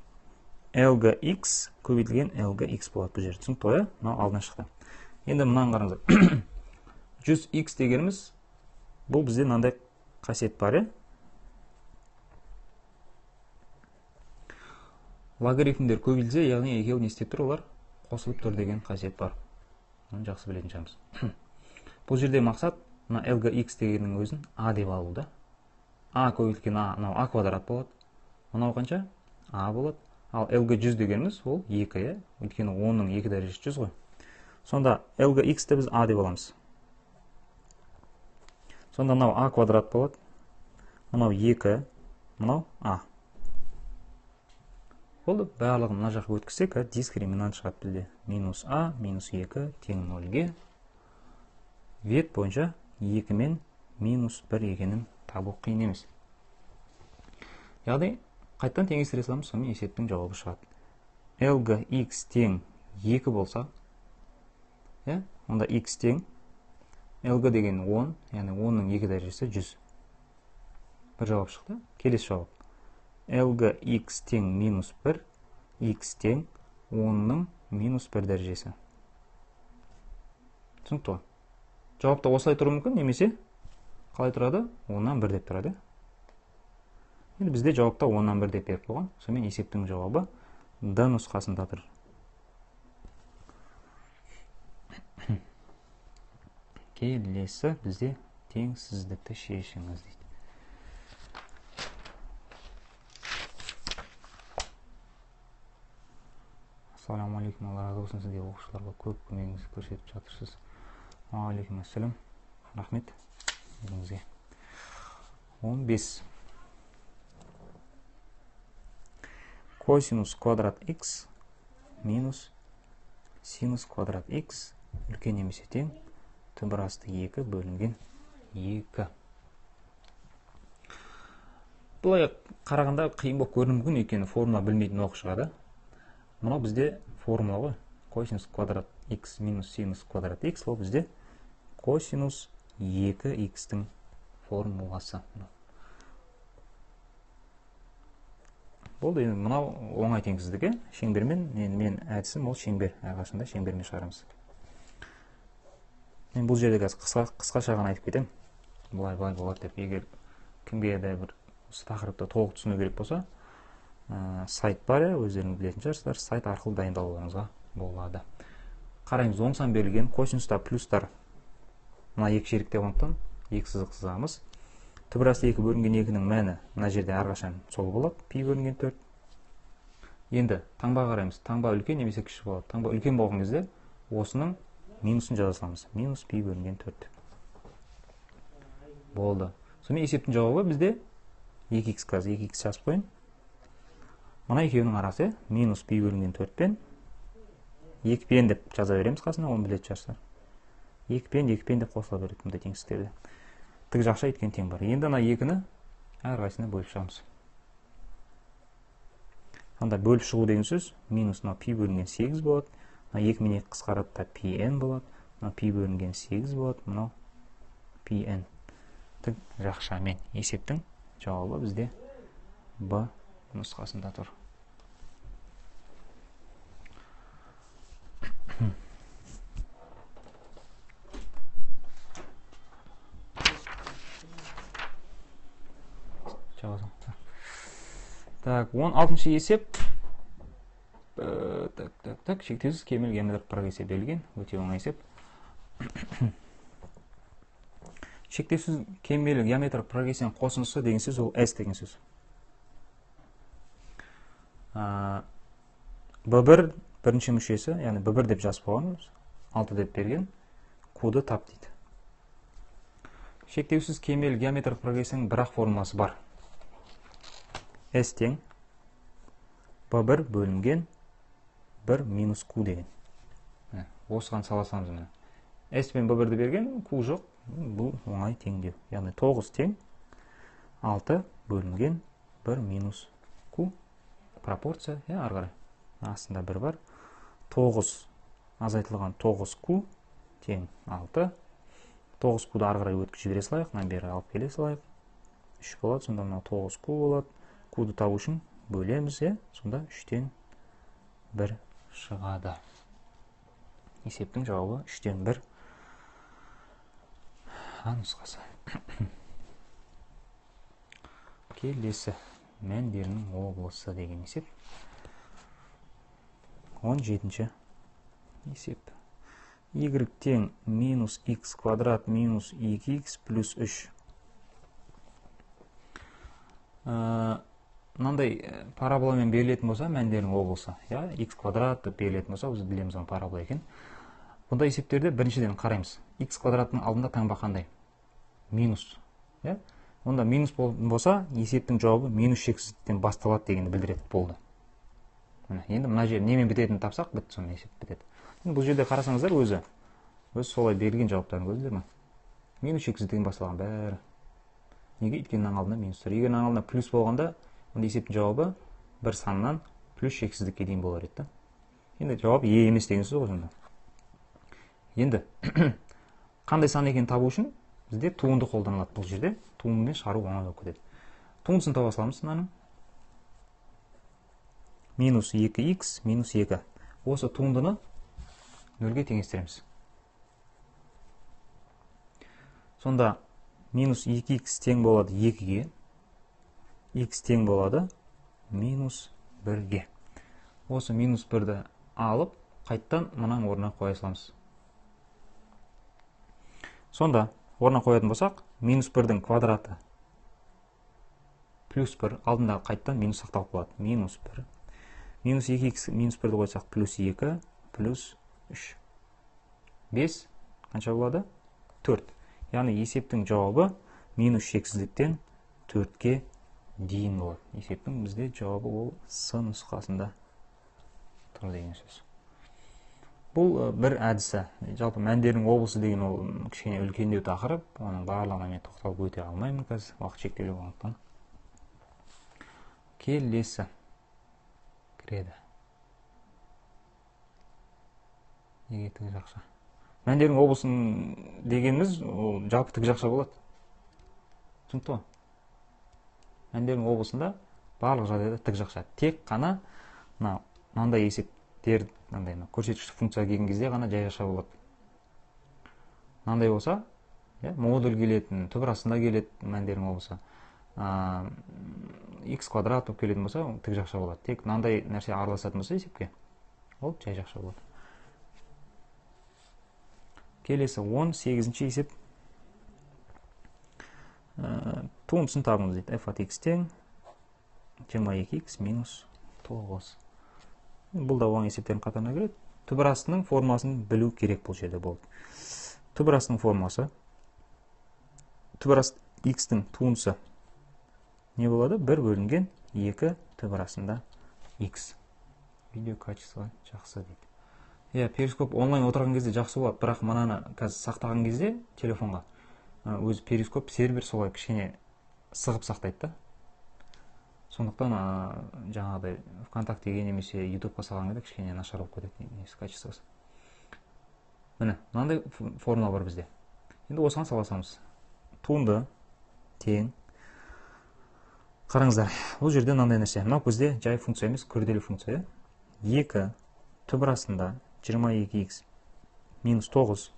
LGX көбейтілген LGX болады бұл жерде. Түсінікті ғой, мынау алдына шықты. Енді мынаны қараңыздар. 100x дегеніміз бұл бізде мынандай қасиет бар, иә? Логарифмдер көбейтілсе, яғни екеуі не істеп тұр, олар қосылып тұр деген қасиет бар. Оны жақсы білетін шығармыз. Бұл жерде мақсат мына LGX дегеннің өзін А деп алу да. А көбейтілген А, мынау А квадрат болады. Мынау қанша? А болады. Ал LG 100 дегеніміз ол 2, иә? Өйткені 10-ның 2 дәрежесі 100 ғой. Сонда LGX-ті біз А деп аламыз. Сонда мынау А квадрат болады. Мынау 2, мынау А. Болды, барлығын мына жаққа өткізсек, дискриминант шығады бізде. Минус А, минус 2 тең 0-ге. Вет бойынша 2 мен минус 1 екенін табу қиын емес. Яғни, қайтадан теңестіре саламыз, сонымен есептің жауабы шығады. LGX тең 2 болса, онда X тең LG деген 10, яғни 10-ның 2 дәрежесі 100. Бір жауап шықты. Келесі жауап. LGX тең минус 1, X тең 10-ның минус 1 дәрежесі. Түсінікті ғой? Жауап та осылай тұруы мүмкін, немесе қалай тұрады? 10-нан 1 деп тұрады. Енді бізде жауапта 10-нан 1 деп беріп қойған. Сонымен есептің жауабы Д нұсқасында тұр. Келесі бізде теңсіздікті шешіңіз дейді. Ассалаумағалейкум, Алла разы болсын, сізге оқушыларға көп көмегіңізді көрсетіп жатырсыз. Уағалейкум ассалам. Рахмет өзіңізге. 15. Косинус квадрат x минус синус квадрат x үлкен немесе тең түбір асты 2 бөлінген 2. Былай қарағанда қиын болып көрінуі мүмкін, өйткені формула білмейтін оқушыға да. Мынау бізде формула ғой. Косинус квадрат x минус синус квадрат x, ол бізде косинус 2x-тің формуласы. Болды, енді мынау оңай теңсіздігі. Шеңбермен, мен әдісім ол шеңбер. Әрқашанда шеңбермен шығарамыз. Мен бұл жерде қазір қысқаша ғана айтып кетемін. Былай-былай болады деп. Егер кімге де бір осы тақырыпты толық түсіну керек болса, сайт бар, өздеріңіз білетін шығарсыздар, сайт арқылы дайындалуларыңызға болады. Қараймыз, оң сан берілген косинуста плюстар мына екі ширекте болғандықтан екі сызық сызамыз. Түбір асты 2 бөлінген 2-нің мәні мына жерде әрқашан сол болады, пи бөлінген 4. Енді таңба қараймыз. Таңба үлкен немесе кіші болады. Таңба үлкен болған кезде осының минусын жаза саламыз. Минус пи бөлінген 4. Болды. Сонымен есептің жауабы бізде 2х қазір 2х жазып қояйын. Мына екеуінің арасы минус пи бөлінген 4 пен 2 пен деп жаза береміз қасына, оны білетін шығарсыздар. 2 пен 2 пен деп қосыла береді мұндай теңсіздіктерде. Тік жақша өйткені тең бар. Енді ана 2-ні әрқайсысына бөліп шығамыз. Сонда бөліп шығу деген сөз минус мына пи бөлінген 8 болады. Мына 2 мен 2 қысқарады да пи н болады. Мына пи бөлінген 8 болады. Мынау пи н. Тік жақшамен есептің жауабы бізде Б нұсқасында тұр. Так, 16-шы есеп. Так, шектеусіз кемел геометриялық прогрессия берілген, өте оңай есеп. Шектеусіз кемел геометриялық прогрессияның қосындысы деген сөз ол S деген сөз. B1 бірінші мүшесі, яғни B1 деп жазып қойғанбыз, 6 деп берген, Q-ды тап дейді. Шектеусіз кемел геометриялық прогрессияның бір-ақ формуласы бар. S тең B1 бөлінген 1 минус Q деген. Осыған сала саламыз міне. S пен B1-ді берген, Q жоқ. Бұл оңай теңдеу. Яғни 9 тең 6 бөлінген 1 минус Q. Пропорция, ары қарай. Астында 1 бар. 9 азайтылған 9 Q тең 6. 9 Q-ды ары қарай өткізіп жібере салайық, мына бері алып келе салайық. 3 болады, сонда мынау 9 Q болады. Q-ды табу үшін бөлеміз, сонда 3-тен 1 шығады. Есептің жауабы 3-тен 1 А нұсқасы. Келесі мәндерінің облысы деген есеп. 17-ші есеп. Y тең минус x квадрат минус 2x плюс 3. Мынандай параболамен берілетін болса, мәндердің облысы, иә, x квадрат деп берілетін болса, біз білеміз оның парабола екен. Бұндай есептерде біріншіден қараймыз. X квадраттың алдында таңба қандай? Минус. Иә? Онда минус болса, есептің жауабы минус шексіздіктен басталады дегенді білдіреді, болды. Міне, енді мына жер немен бітетінін тапсақ, бітті, сонымен есеп бітеді. Енді бұл жерде қарасаңыздар, өзі солай берілген жауаптарын көрдіңіздер ме? Минус шексіздіктен басталған бәрі. Неге? Өйткені мынаның алдында минус тұр. Егер мынаның алдында плюс болғанда, онда есептің жауабы бір саннан плюс шексіздікке дейін болар еді. Енді жауап е емес деген сөз ғой сонда. Енді қандай сан екенін табу үшін бізде туынды қолданылады бұл жерде. Туындымен шығару оңай болып кетеді. Туындысын таба саламыз мынаның. Минус 2х минус 2. Осы туындыны нөлге теңестіреміз. Сонда минус 2х тең болады 2-ге, х тең болады минус 1-ге. Осы минус 1-ді алып, қайттан мынаның орнына қоя саламыз. Сонда орнына қоятын болсақ, минус 1-дің квадраты плюс 1, алдында қайттан минус сақталып қалады. Минус 1. Минус 2х минус 1-ді қойсақ, плюс 2, плюс 3. 5 қанша болады? 4. Яғни есептің жауабы минус шексіздіктен 4-ке дейін болады. Есептің бізде жауабы ол С нұсқасында тұр деген сөз. Бұл бір әдісі. Жалпы мәндердің облысы деген ол кішкене үлкендеу тақырып. Оның барлығына мен тоқталып өте алмаймын қазір, уақыт шектеулі болғандықтан. Келесі кіреді. Неге тік жақша? Мәндердің облысын дегеніміз ол жалпы тік жақша болады. Түсінікті ғой? Мәндердің облысында барлық жағдайда тік жақша. Тек қана мынандай есептер, мынандай көрсеткіштік функция келген кезде ғана жай жақша болады. Мынандай болса, модуль келетін, түбір астында келеді мәндердің облысы. Х квадрат болып келетін болса, тік жақша болады. Тек мынандай нәрсе араласатын болса есепке, ол жай жақша болады. Келесі 18-ші есеп. Туындысын табыңыз дейді. F от x тең 22x минус 9. Бұл да оң есептердің қатарына кіреді. Түбір астының формасын білу керек бұл жерде болды. Түбір астының формасы. Түбір асты x-тің туындысы не болады? 1 бөлінген 2 түбір астында x. Видео качество жақсы дейді. Иә, перископ онлайн отырған кезде жақсы болады, бірақ мынаны қазір сақтаған кезде телефонға өзі перископ сервер солай кішкене сығып сақтайды да. Сондықтан жаңағыдай ВКонтактеге немесе Ютубқа салған кезде кішкене нашар болып кетеді несі качествосы. Міне, мынандай формула бар бізде. Енді осыған сала саламыз. Туынды тең. Қараңыздар, бұл жерде мынандай нәрсе. Мынау бізде жай функция емес, күрделі функция. 2 түбір астында 22х минус 9.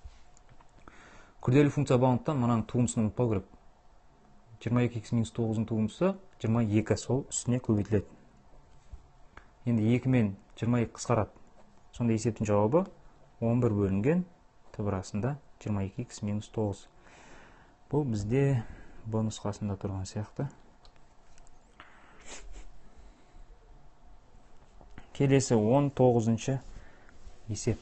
Күрделі функция болғандықтан мынаның туындысын ұмытпау керек. 22х минус 9-ның туындысы 22, сол үстіне көбейтіледі. Енді 2 мен 22 қысқарады. Сонда есептің жауабы 11 бөлінген түбір астында 22х минус 9. Бұл бізде Б нұсқасында тұрған сияқты. Келесі 19-шы есеп.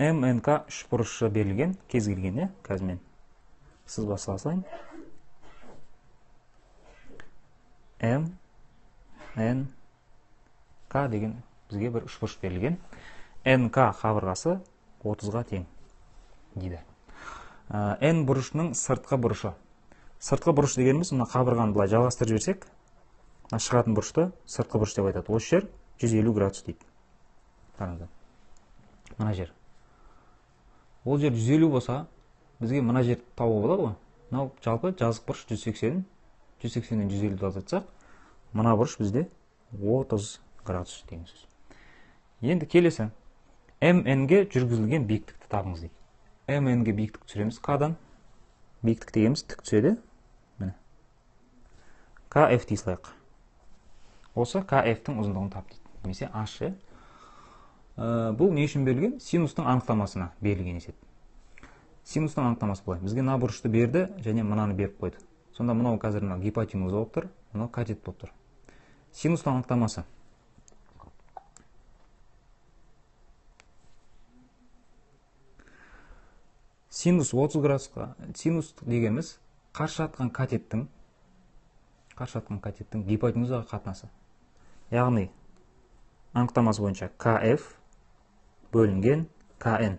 МНК үшбұрышы берілген, кез келген, қазір мен сызба салайын. М, Н, К деген бізге бір үшбұрыш берілген. НК қабырғасы 30-ға тең дейді. Н бұрышының сыртқы бұрышы. Сыртқы бұрыш дегеніміз мына қабырғаны былай жалғастырып жіберсек, мына шығатын бұрышты сыртқы бұрыш деп айтады. Осы жер 150 градус дейді. Қараңыздар. Мына жер. Ол жер 150 болса, бізге мына жер табуға болады ғой. Мынау жалпы жазық бұрыш 180, 180-нен 150-ді азайтсақ, мына бұрыш бізде 30 градус деген сөз. Енді келесі МН-ге жүргізілген биіктікті табыңыз дейді. МН-ге биіктік түсіреміз К-дан. Биіктік дегеніміз тік түседі. Міне. КФ дей салайық. Осы КФ-тің ұзындығын тап дейді. Немесе H. Бұл не үшін берілген? Синустың анықтамасына берілген есеп. Синустың анықтамасы былай. Бізге мына бұрышты берді және мынаны беріп қойды. Сонда мынау қазір мына гипотенуза болып тұр, мынау катет болып тұр. Синустың анықтамасы. Синус 30 градусқа, синус дегеніміз қарсы жатқан катеттің гипотенузаға қатынасы. Яғни анықтамасы бойынша КФ бөлінген КН.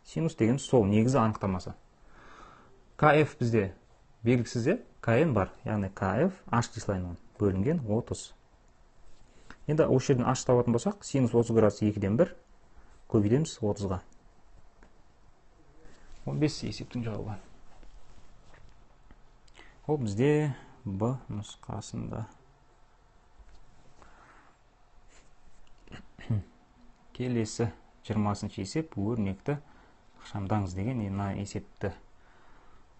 Синус деген сол негізі анықтамасы. КФ бізде белгісіз, КН бар. Яғни КФ H дей салайын оны, бөлінген 30. Енді осы жерден H табатын болсақ, синус 30 градус 2-ден 1 көбейтеміз 30-ға. 15 есептің жауабы. Ол бізде Б нұсқасында. Келесі 20-шы есеп өрнекті ықшамдаңыз деген. Мына есепті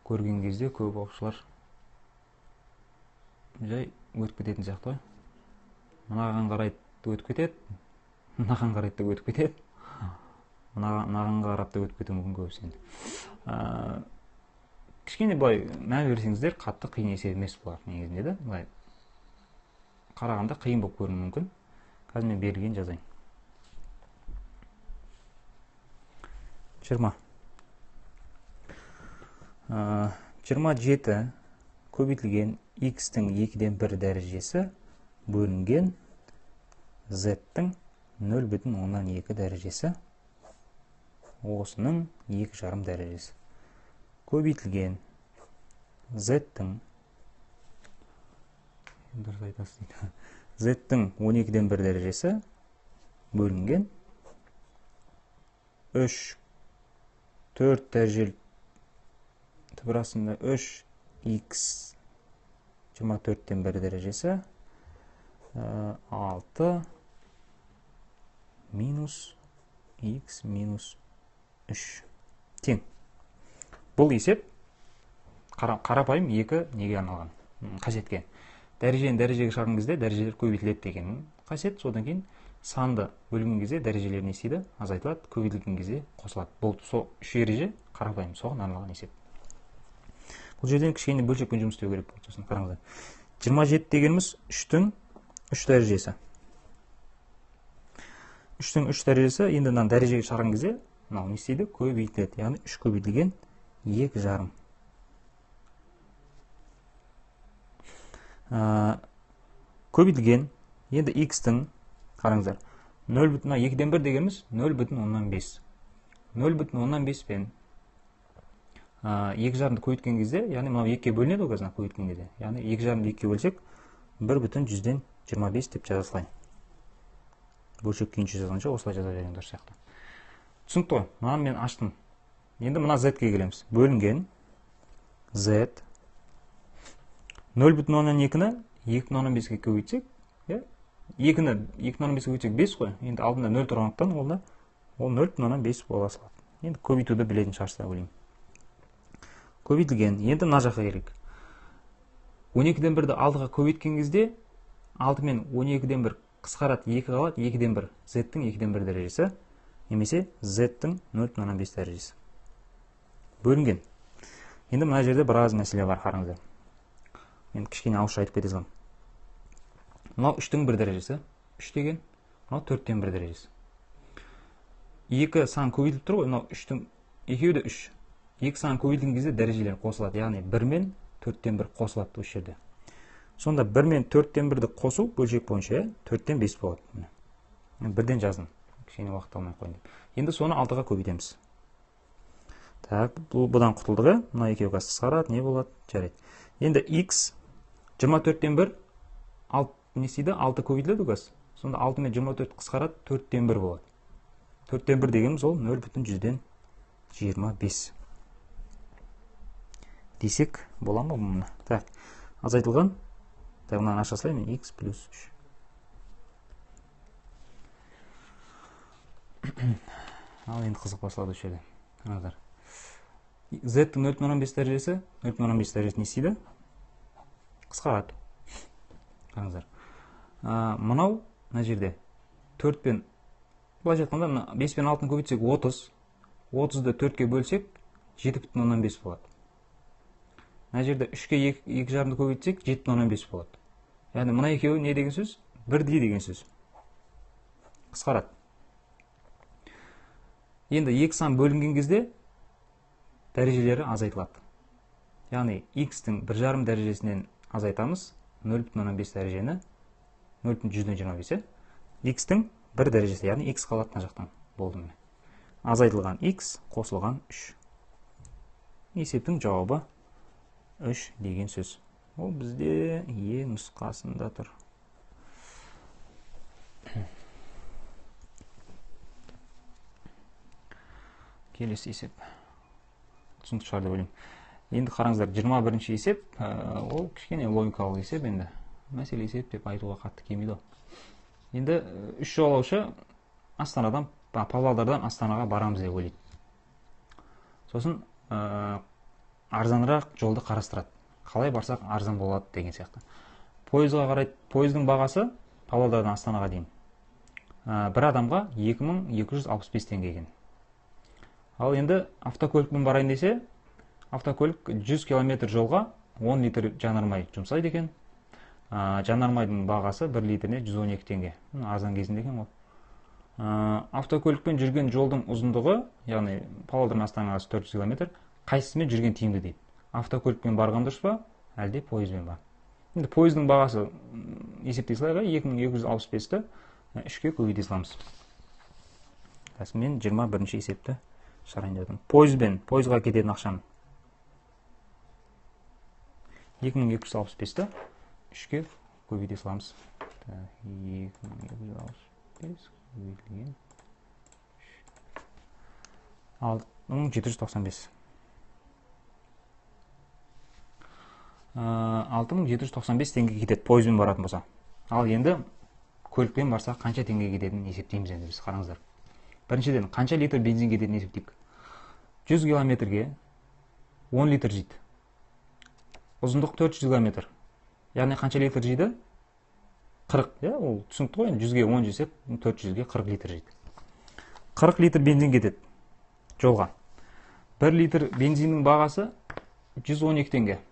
көрген кезде көп оқушылар жай өтіп кететін сияқты ғой. Мынаған қарай өтіп кетеді, мынаған қарай да өтіп кетеді, мынаған қарап та өтіп кетуі мүмкін көбісі енді. Кішкене былай мән берсеңіздер, қатты қиын есеп емес бұлар негізінде де. Былай қарағанда қиын болып көрінуі мүмкін. Қазір мен берілген жазайын. 20. 27 көбейтілген x-тің 2-ден 1 дәрежесі бөлінген z-тің 0,2 дәрежесі, осының 2,5 дәрежесі. Көбейтілген z-тің дұрыс айтасыз дейді. Z-тің 12-ден 1 дәрежесі бөлінген 3 4 дәрежелі түбір астында 3x 24-тен 1 дәрежесі 6 минус x минус 3 тең. Бұл есеп қарапайым екі неге арналған қасиетке. Дәрежені дәрежеге шығарған кезде дәрежелер көбейтіледі деген қасиет. Содан кейін санды бөлген кезде дәрежелер не істейді? Азайтылады, көбейтілген кезде қосылады. Бұл сол үш ереже қарапайым соған арналған есеп. Бұл жерден кішкене бөлшекпен жұмыс істеу керек болды. Сосын қараңыздар. 27 дегеніміз 3-тің 3 дәрежесі. 3-тің 3 дәрежесі енді мынаны дәрежеге шығарған кезде мынау не істейді? Көбейтіледі. Яғни 3 көбейтілген 2,5. Көбейтілген енді x-тің қараңыздар 0,2-ден 1 дегеніміз 0,5. 0,5 пен 2,5-ды көбейткен кезде, яғни мынау 2-ге бөлінеді ғой қазір көбейткен кезде. Яғни 2,5-ды 2-ге бөлсек 1,25 деп жаза салайын. Бөлшек күйінше жазғанша осылай жаза берген дұрыс сияқты. Түсінікті ғой? Мынаны мен аштым. Енді мына z-ге келеміз. Бөлінген z 0,2-ні 2,5-ге көбейтсек, 2-ні 2,5-ге көбейтсек 5 қой. Енді алдында 0 тұрғандықтан ол 0,5 бола салады. Енді көбейтуді білетін шығарсыздар ойлаймын. Көбейтілген. Енді мына жаққа керек. 12-ден 1-ді 6-ға көбейткен кезде 6 мен 12-ден 1 қысқарады, 2 қалады, 2-ден 1. Z-тің 2-ден 1 дәрежесі немесе Z-тің 0,5 дәрежесі. Бөлінген. Енді мына жерде біраз мәселе бар, қараңыздар. Мен кішкене ауызша айтып кете саламын. Мынау 3-тің 1 дәрежесі, 3 деген, мынау 4-тен 1 дәрежесі. Екі сан көбейтіліп тұр ғой, мынау 3-тің, екеуі де 3. Екі сан көбейтілген кезде дәрежелер қосылады, яғни 1 мен 4-тен 1 қосылады осы жерде. Сонда 1 мен 4-тен 1-ді қосу бөлшек бойынша 4-тен 5 болады. Міне. Бірден жаздым. Кішкене уақыт алмай қояйын деп. Енді соны 6-ға көбейтеміз. Так, бұдан құтылдық, мына екеуі қазір қысқарады, не болады? Жарайды. Енді x 24-тен 1 не істейді? 6 көбейтіледі қазір. Сонда 6 мен 24 қысқарады, 4-тен 1 болады. 4-тен 1 дегеніміз ол 0,25 десек бола ма бұны? Так, азайтылған. Так, мынаны аша салайын мен, x плюс 3. Ал енді қызық басталады осы жерде. Қараңыздар. Z-тің 0,5 дәрежесі, 0,5 дәрежесі не істейді? Қысқарады. Қараңыздар. Мынау мына жерде 4 пен, былайша айтқанда, мына 5 пен 6-ны көбейтсек 30, 30-ды 4-ке бөлсек 7,5 болады. Мына жерде 3-ке 2,5-ды көбейтсек 7,5 болады. Яғни мына екеуі не деген сөз? Бірдей деген сөз. Қысқарады. Енді екі сан бөлінген кезде дәрежелері азайтылады. Яғни x-тің 1,5 дәрежесінен азайтамыз 0,5 дәрежені, 0,125, x-тің 1 дәрежесі, яғни x қалады мына жақтан. Болды міне. Азайтылған x қосылған 3. Есептің жауабы 3 деген сөз. Ол бізде Е нұсқасында тұр. Келесі есеп. Түсінікті шығар деп ойлаймын. Енді қараңыздар, 21-ші есеп, ол кішкене логикалық есеп енді. Мәселе есеп деп айтуға қатты келмейді. Енді 3 жолаушы Астанадан, Павлодардан Астанаға барамыз деп ойлайды. Сосын арзанырақ жолды қарастырады. Қалай барсақ арзан болады деген сияқты. Пойызға қарайды, пойыздың бағасы Павлодардан Астанаға дейін. Бір адамға 2265 теңге екен. Ал енді автокөлікпен барайын десе, автокөлік 100 километр жолға 10 литр жанармай жұмсайды екен. Жанармайдың бағасы 1 литріне 112 теңге. Арзан кезінде екен ғой. Автокөлікпен жүрген жолдың ұзындығы, яғни Павлодардан Астанаға 400 километр, қайсысымен жүрген тиімді дейді. Автокөлікпен барған дұрыс па, әлде пойызбен ба? Енді пойыздың бағасы есептей салайық, 2265-ті 3-ке көбейте саламыз. Қазір мен 21-ші есепті шығарайын деп отырмын. Пойызбен, пойызға кететін ақшам 2265-ті 3-ке көбейте саламыз. 2265 көбейтілген 6795. 6795 теңге кетеді пойызбен баратын болса. Ал енді көлікпен барса қанша теңге кететінін есептейміз енді біз, қараңыздар. Біріншіден қанша литр бензин кететінін есептейік. 100 километрге 10 литр жейді. Ұзындық 400 километр. Яғни қанша литр жейді? 40, иә, ол түсінікті ғой, енді 100-ге 10 жесек, 400-ге 40 литр жейді. 40 литр бензин кетеді жолға. 1 литр бензиннің бағасы 112 теңге.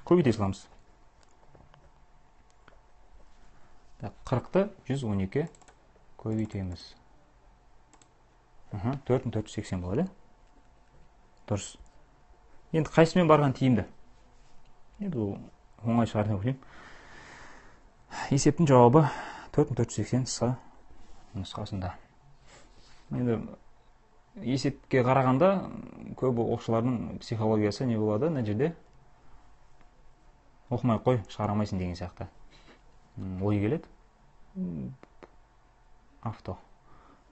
Көбейте саламыз. 40-ты 112 көбейтеміз. 4480 болады. Дұрыс. Енді қайсымен барған тиімді? Енді бұл оңай шығар деп ойлаймын. Есептің жауабы 4480 С нұсқасында. Енді есепке қарағанда көп оқушылардың психологиясы не болады мына жерде? Оқымай қой, шығара алмайсың деген сияқты ой келеді. Авто.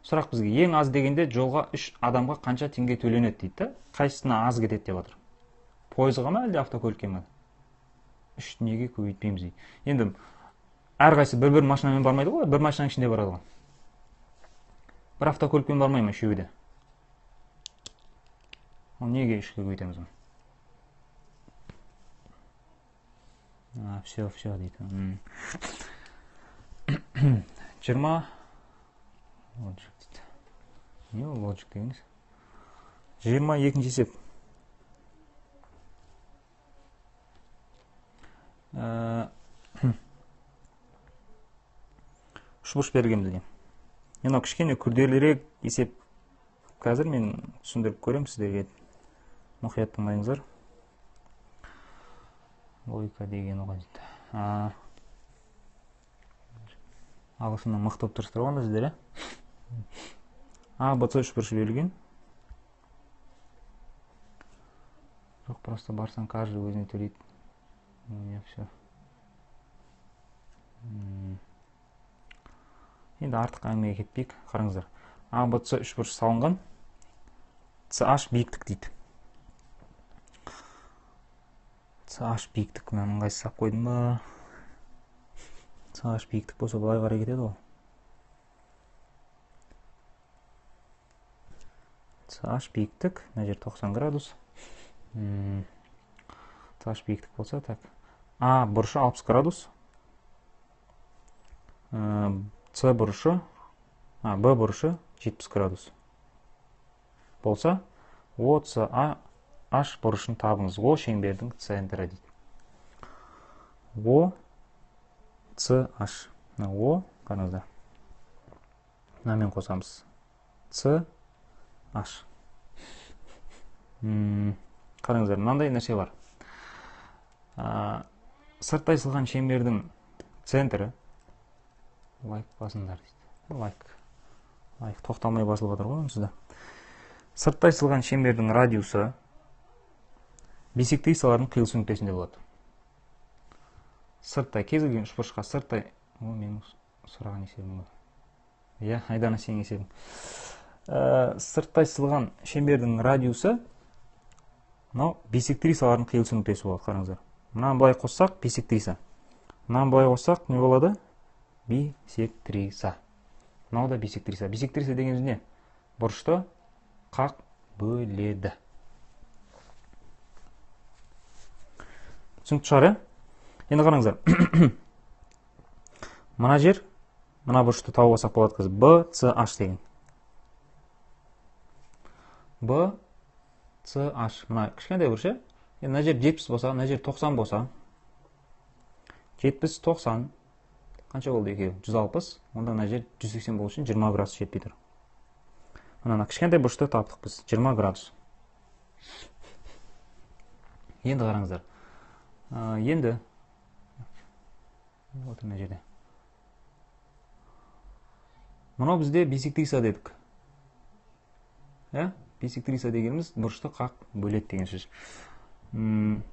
Сұрақ бізге ең аз дегенде жолға 3 адамға қанша теңге төленеді дейді да? Қайсысына аз кетеді деп отыр. Пойызға ма әлде автокөлікке ма? 3 неге көбейтпейміз дейді. Енді әрқайсысы бір-бір машинамен бармайды ғой, бір машинаның ішінде барады ғой. Бір автокөлікпен бармай ма үшеуі де? Ол неге 3-ке көбейтеміз оны? Все, все дейді. 20 лоджик дейді. Не ол лоджик дегеніңіз? 22-ші есеп. Үшбұрыш берілген бізге. Енді кішкене күрделірек есеп. Қазір мен түсіндіріп көремін сіздерге. Мұқият тыңдаңыздар. Логика деген оған дейді. Ағылшыннан мықты болып тұрсыздар ғой сіздер, ә? А, Б, С үшбұрышы берілген. Жоқ, просто барсаң каждый өзіне төлейді. У меня все. Енді артық әңгімеге кетпейік. Қараңыздар. А, Б, С үшбұрыш салынған. CH биіктік дейді. CH биіктік. Мен ыңғайсыз салып қойдым ба? CH биіктік болса былай қарай кетеді ғой. CH биіктік, мына жер 90 градус. CH биіктік болса, так. А бұрышы 60 градус. С бұрышы, Б бұрышы 70 градус болса, О, С, А, H бұрышын табыңыз. О шеңбердің центрі дейді. О, С, H. О, қараңыздар. Мынамен қосамыз. С, H. Қараңыздар, мынандай нәрсе бар. Сырттай сызылған шеңбердің центрі. Лайк басыңдар дейді. Лайк. Лайк тоқталмай басылып жатыр ғой онсыз да. Сырттай сызылған шеңбердің радиусы бисектрисалардың қиылысу нүктесінде болады. Сырттай, кез келген үшбұрышқа сырттай, о, менің сұраған есебім ғой. Иә, Айдана, сенің есебің. Сырттай сызылған шеңбердің радиусы мынау бисектрисалардың қиылысу нүктесі болады, қараңыздар. Мынаны былай қоссақ бисектриса. Мынаны былай қоссақ не болады? Бисектриса. Мынау да бисектриса. Бисектриса дегеніміз не? Бұрышты қақ бөледі. Түсінікті шығар, иә? Енді қараңыздар. Мына жер, мына бұрышты тауып алсақ болады қазір. Б, С, H деген. Б, С, H. Мына кішкентай бұрыш, иә? Енді мына жер 70 болса, мына жер 90 болса, 70, 90 қанша болды екеуі? 160. Онда мына жер 180 болу үшін 20 градус жетпей тұр. Мына кішкентай бұрышты таптық біз, 20 градус. Енді қараңыздар. Енді отыр мына жерде. Мынау бізде бисектриса дедік. Иә? Бисектриса дегеніміз бұрышты қақ бөледі деген сөз. 30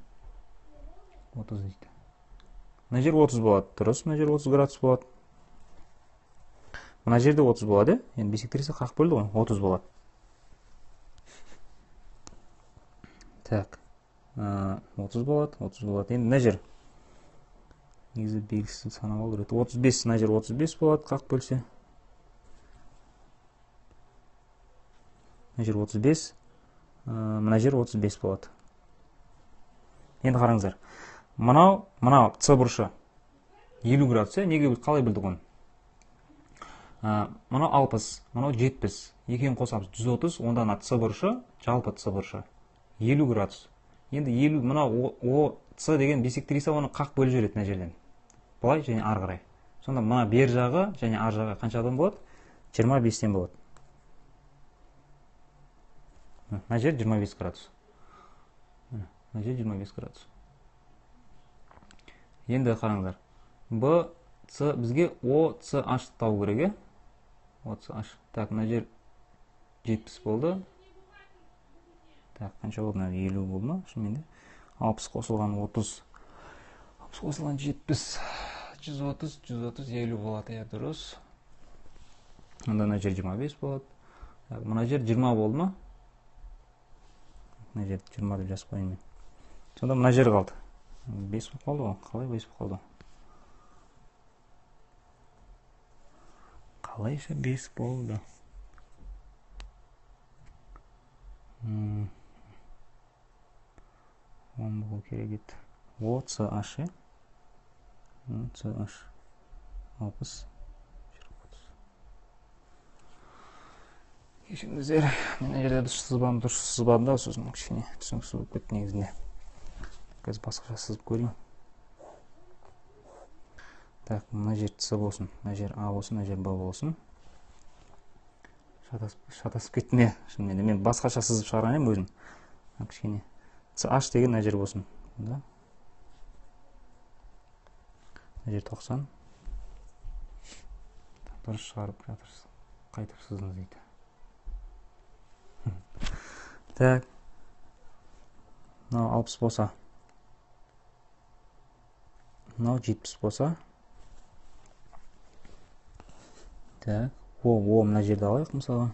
дейді. Мына жер 30 болады. Дұрыс, мына жер 30 градус болады. Мына жерде 30 болады, иә? Енді бисектриса қақ бөлді ғой, 30 болады. Так. 30 болады, 30 болады. Енді мына жер. Негізі белгісіз санап алу керек. 35, мына жер 35 болады, қақ бөлсе. Мына жер 35, мына жер 35 болады. Енді қараңыздар. Мынау С бұрышы 50 градус, иә? Неге қалай білдік оны? Мынау 60, мынау 70. Екеуін қосамыз 130, онда ана С бұрышы, жалпы С бұрышы 50 градус. Енді 50, мынау О, С деген бисектриса оны қақ бөліп жібереді мына жерден. Былай және ары қарай. Сонда мына бер жағы және ар жағы қаншадан болады? 25-тен болады. Мына жер 25 градус. Мына жер 25 градус. Енді қараңыздар. Б, С, бізге О, С, H табу керек, иә? О, С, H. Так, мына жер 70 болды. Так, қанша болды? Мына 50 болды ма? Шынымен де. 60 қосылған 30. 60 қосылған 70. 130, 130, 50 болады, иә, дұрыс. Онда мына жер 25 болады. Так, мына жер 20 болды ма? Мына жер 20 деп жазып қояйын мен. Сонда мына жер қалды. 5 болып қалды ғой. Қалай 5 болып қалды? Қалайша 5 болды? 10 болу керек еді. О, С, H, е? С, H. 60. Кешіріңіздер, мен мына жерде дұрыс сызбадым, дұрыс сызбадым да, сосын кішкене түсініксіз болып кетті негізінде. Қазір басқаша сызып көрейін. Так, мына жер С болсын, мына жер А болсын, мына жер Б болсын. Шатасып кеттім, иә, шынымен де. Мен басқаша сызып шығарған едім өзім. Кішкене С, H деген мына жер болсын. Да? Мына жер 90. Дұрыс шығарып жатырсыз. Қайтып сызыңыз дейді. Так. Мынау 60 болса. Мынау 70 болса. Так, О, мына жерді алайық мысалға.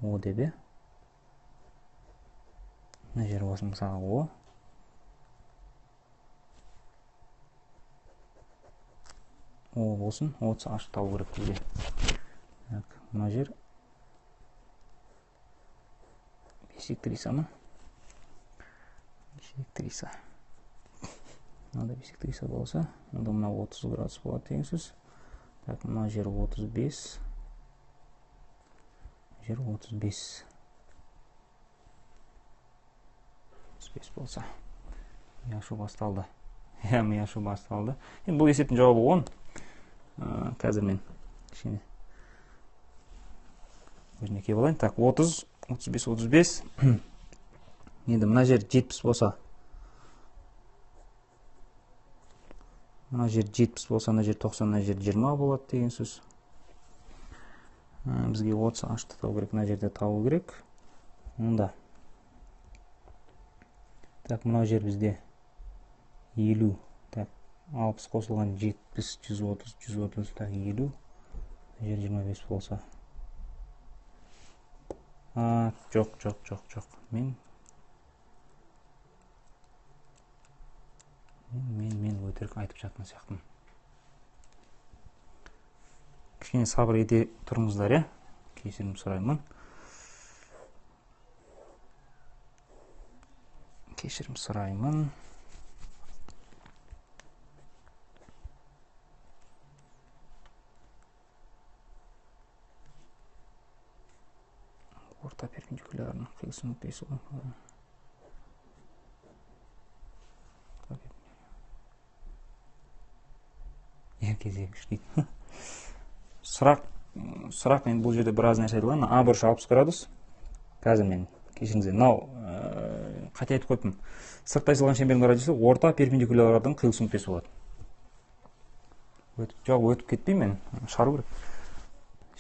О деп, иә. Мына жер болсын мысалға О. О болсын, О, С, H табу керек бізге. Так, мына жер бисектриса ма? Бисектриса. Мынада бисектриса болса, онда мына 30 градус болады деген сөз. Так, мына жер 35. Жер 35. 35 болса. Ми ашу басталды. Иә, ми ашу басталды. Енді бұл есептің жауабы 10. Қазір мен кішкене өзіне келіп алайын. Так, 30, 35, 35. Енді мына жер 70 болса, мына жер 70 болса, мына жер 90, мына жер 20 болады деген сөз. Бізге 30 ашты табу керек, мына жерде табу керек. Онда так, мына жер бізде 50, так, 60 қосылған 70, 130, 130, так, 50, мына жер 25 болса. Жоқ, жоқ, жоқ, жоқ. Мен өтірік айтып жатқан сияқтымын. Кішкене сабыр ете тұрыңыздар, иә? Кешірім сұраймын. Кешірім сұраймын. Орта перпендикулярының қиылысу нүктесі ғой. Кезегі үш дейді. Сұрақ енді бұл жерде біраз нәрсе айтылған. А бұрышы 60 градус. Қазір мен кешіріңіздер, мынау қате айтып қойыппын. Сырттай сызылған шеңбердің радиусы орта перпендикулярлардың қиылысу нүктесі болады. Жоқ, өтіп кетпеймін мен, шығару керек.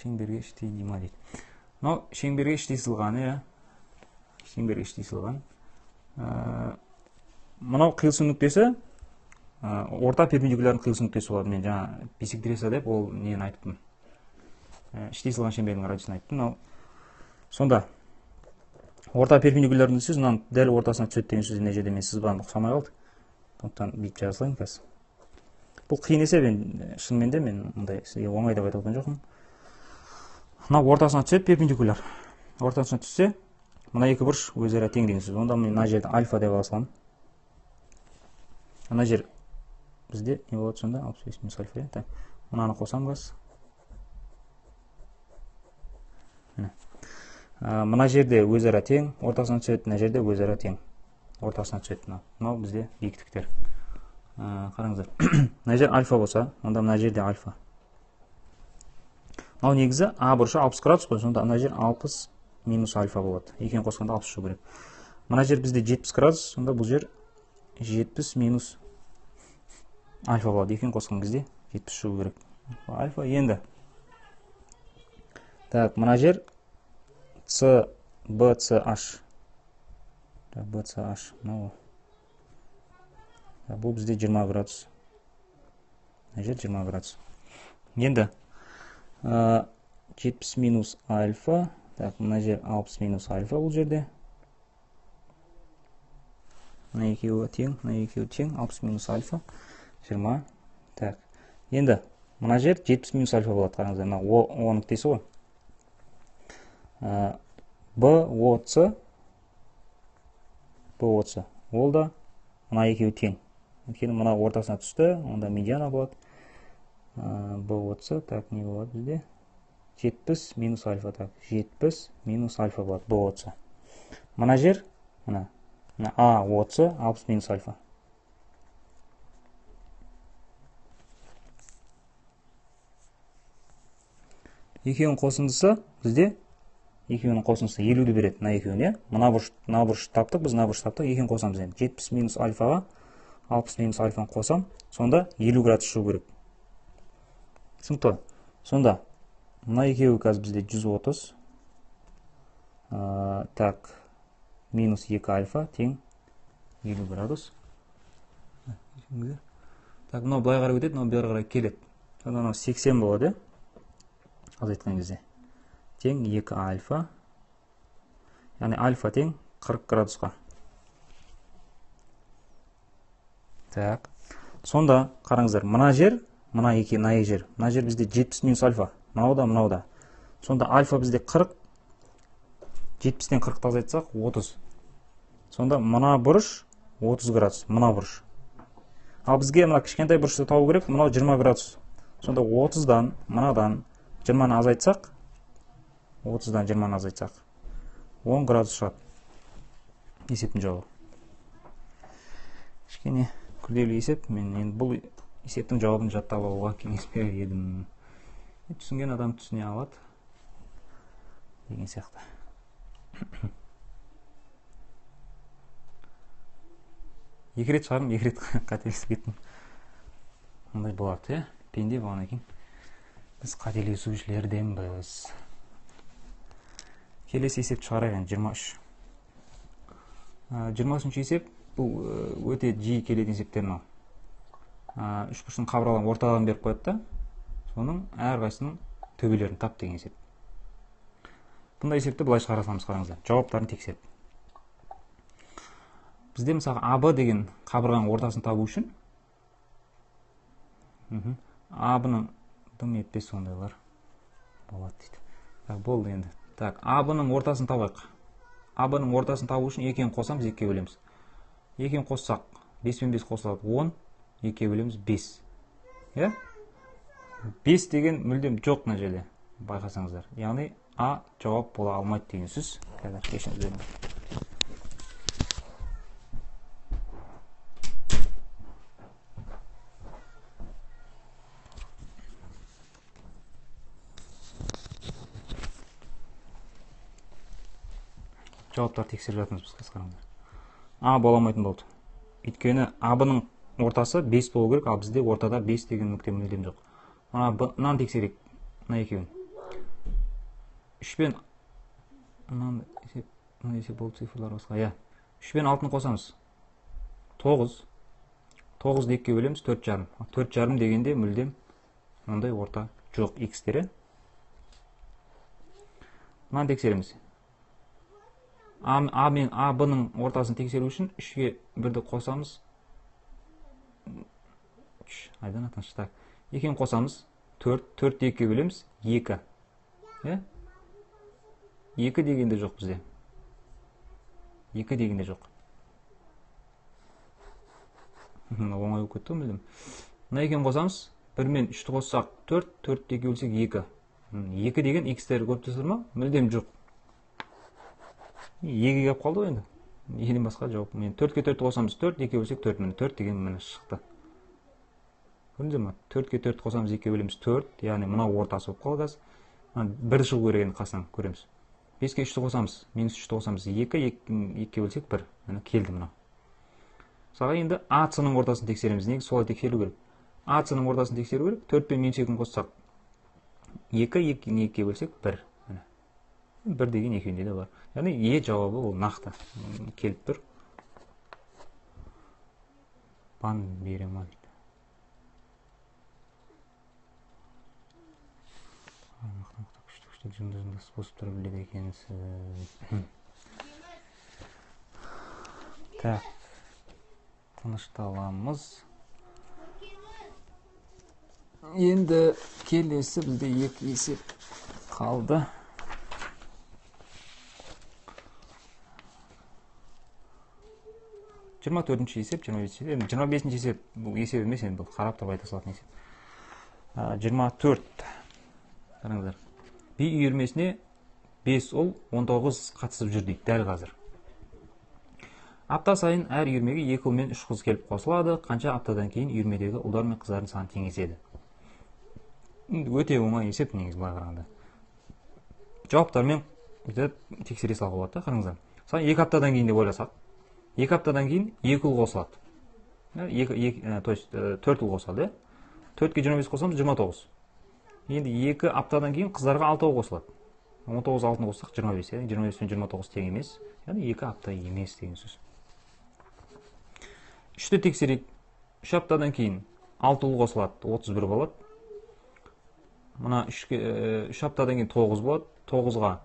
Шеңберге іштей дима дейді. Мынау шеңберге іштей сызылған, иә. Шеңберге іштей сызылған. Мынау қиылысу нүктесі орта перпендикулярдың қиылысу нүктесі болады. Мен жаңа бисектриса деп ол нені айттым. Іштей сызылған шеңбердің радиусын айттым. Мынау сонда орта перпендикулярдың сөз мынаның дәл ортасына түседі деген сөз. Мына жерде мен сызбам ұқсамай қалды. Сондықтан бүйтіп жаза салайын қазір. Бұл қиын есеп, енді шынымен де мен мындай сізге оңай деп айтып отырған жоқпын. Мына ортасына түседі перпендикуляр. Ортасына түссе, мына екі бұрыш өзара тең деген сөз. Онда мен мына жерді альфа деп ала саламын. Мына жер бізде не болады сонда? 65 минус альфа. Так, мынаны қосамын қазір. Міне. Мына жерде өзара тең, ортасына түседі, мына жерде өзара тең, ортасына түседі. Мынау. Мынау бізде биіктіктер. Қараңыздар. Мына жер альфа болса, онда мына жерде альфа. Мынау негізі А бұрышы 60 градус қой, сонда мына жер 60 минус альфа болады. Екеуін қосқанда 60 шығу керек. Мына жер бізде 70 градус, сонда бұл жер 70 минус альфа болады. Екеуін қосқан кезде 70 шығу керек. Альфа енді. Так, мына жер С, Б, С, H. Б, С, H. Мынау. Бұл бізде 20 градус. Мына жер 20 градус. Енді 70 минус альфа. Так, мына жер 60 минус альфа бұл жерде. Мына екеуі тең, мына екеуі тең, 60 минус альфа 20. Так, енді мына жер 70 минус альфа болады. Қараңыздар, мына О нүктесі ғой. Б, О, С, Б, О, С. Ол да мына екеуі тең. Өйткені мына ортасына түсті, онда медиана болады. Б, О, С, так, не болады бізде? 70 минус альфа, так, 70 минус альфа болады, Б, О, С. Мына жер, мына А, О, С, 60 минус альфа. Екеуінің қосындысы бізде, екеуінің қосындысы 50-ді береді, мына екеуін, иә? Мына бұрыш таптық, біз мына бұрыш таптық, екеуін қосамыз енді. 70 минус альфаға 60 минус альфаны қосам, сонда 50 градус шығу керек. Түсінікті? Сонда мына екеуі қазір бізде 130. Так, минус 2 альфа тең 50 градус. Так, мынау былай қарай өтеді, мынау бері қарай келеді. Сонда мынау 80 болады, азайтқан кезде. Тең 2 альфа. Яғни альфа тең 40 градусқа. Так. Сонда қараңыздар, мына жер, мына екі, мына екі жер. Мына жер бізде 70 минус альфа. Мынау да, мынау да. Сонда альфа бізде 40. 70-тен 40-ты азайтсақ 30. Сонда мына бұрыш 30 градус, мына бұрыш. Ал бізге мына кішкентай бұрышты табу керек, мынау 20 градус. Сонда 30-дан мынадан 20-ны азайтсақ, 30-дан 20-ны азайтсақ, 10 градус шығады. Есептің жауабы. Кішкене күрделі есеп. Мен енді бұл есептің жауабын жаттап алуға кеңес берер едім. Түсінген адам түсіне алады деген сияқты. Екі рет шығардым, екі рет қателесіп кеттім. Ондай болады, иә? Пенде болғаннан кейін біз қателесушілерденбіз. Келесі есеп шығарайық енді, 23. 23-ші есеп бұл өте жиі келетін есептер мынау. Үш бұрыштың қабырғаларын ортадан беріп қояды да, соның әрқайсысының төбелерін тап деген есеп. Бұндай есепті былай шығара саламыз, қараңыздар. Жауаптарын тексеріп. Бізде мысалы АБ деген қабырғаның ортасын табу үшін АБ-ның дым етпес сондайлар болады дейді. Так, болды енді. Так, АБ-ның ортасын табайық. АБ-ның ортасын табу үшін екеуін қосамыз, екіге бөлеміз. Екеуін қоссақ, 5 пен 5 қосылады 10, екіге бөлеміз 5. Иә? 5 деген мүлдем жоқ мына жерде, байқасаңыздар. Яғни А жауап бола алмайды деген сөз. Қазір кешіріңіз беріңіз. Жауаптар тексеріп жатырмыз біз қазір, қараңыздар. А бола алмайтын болды. Өйткені АБ-ның ортасы 5 болу керек, ал бізде ортада 5 деген нүкте мүлдем жоқ. Мына Б, мынаны тексерейік. Мына екеуін. 3 пен мынаны есеп, мына есеп болды, цифрлар басқа. Иә. 3 пен 6-ны қосамыз. 9. 9-ды екіге бөлеміз, төрт жарым. Төрт жарым дегенде мүлдем ондай орта жоқ икстері. Мынаны тексереміз. А мен А Б-ның ортасын тексеру үшін 3-ге 1-ді қосамыз. 3, айдан атаңшы. Так. Екеуін қосамыз. 4, 4-ті екіге бөлеміз. 2. Иә? 2 дегенде жоқ бізде. 2 дегенде жоқ. Мына оңай болып кетті ғой мүлдем. Мына екеуін қосамыз. 1 мен 3-ті қоссақ 4, 4-ті екіге бөлсек 2. 2 деген икстері көріп тұрсыздар ма? Мүлдем жоқ. Екіге келіп қалды ғой енді. Екіден басқа жауап. Мен 4-ке 4-ті қосамыз 4, екіге бөлсек 4. Міне 4 деген міне шықты. Көрдіңіздер ме? 4-ке 4 қосамыз, екіге бөлеміз 4. Яғни мынау ортасы болып қалды қазір. Мына бір шығу керек енді қасынан көреміз. 5-ке 3-ті қосамыз, минус 3-ті қосамыз 2, 2-ге бөлсек 1. Міне келді мынау. Мысалға енді А С-ның ортасын тексереміз. Негізі солай тексеру керек. А С-ның ортасын тексеру керек. 4 пен минус 2-ні қоссақ 2, 2-ні екіге бөлсек 1. Міне. 1 деген екеуінде де бар. Яғни Е жауабы ол нақты келіп тұр. Бан бере ма дейді. Күшті жынды-жынды способтар біледі екенсіз. Так, тынышталамыз. Енді келесі бізде екі есеп қалды. Жиырма төртінші есеп, жиырма бесінші есеп. Енді жиырма бесінші есеп бұл есеп емес, енді бұл қарап тұрып айта салатын есеп. 24. Қараңыздар. Би үйірмесіне 5 ұл 19 қатысып жүр дейді дәл қазір. Апта сайын әр үйірмеге 2 ұл мен 3 қыз келіп қосылады. Қанша аптадан кейін үйірмедегі ұлдар мен қыздардың саны теңеседі? Өте оңай есеп негізі былай қарағанда. Жауаптармен бүйтіп тексере салуға болады да, қараңыздар. Мысалы 2 аптадан кейін деп ойласақ, 2 аптадан кейін 2 ұл қосылады. То есть 4 ұл қосылады, иә? 4-ке 25 қосамыз, 29. Енді 2 аптадан кейін қыздарға 6 қосылады. 19 алтыны қоссақ 25, яғни 25 пен 29 тең емес. Яғни 2 апта емес деген сөз. 3-ті тексерейік. 3 аптадан кейін 6 ұл қосылады, 31 болады. Мына 3 аптадан кейін 9 болады. 9-ға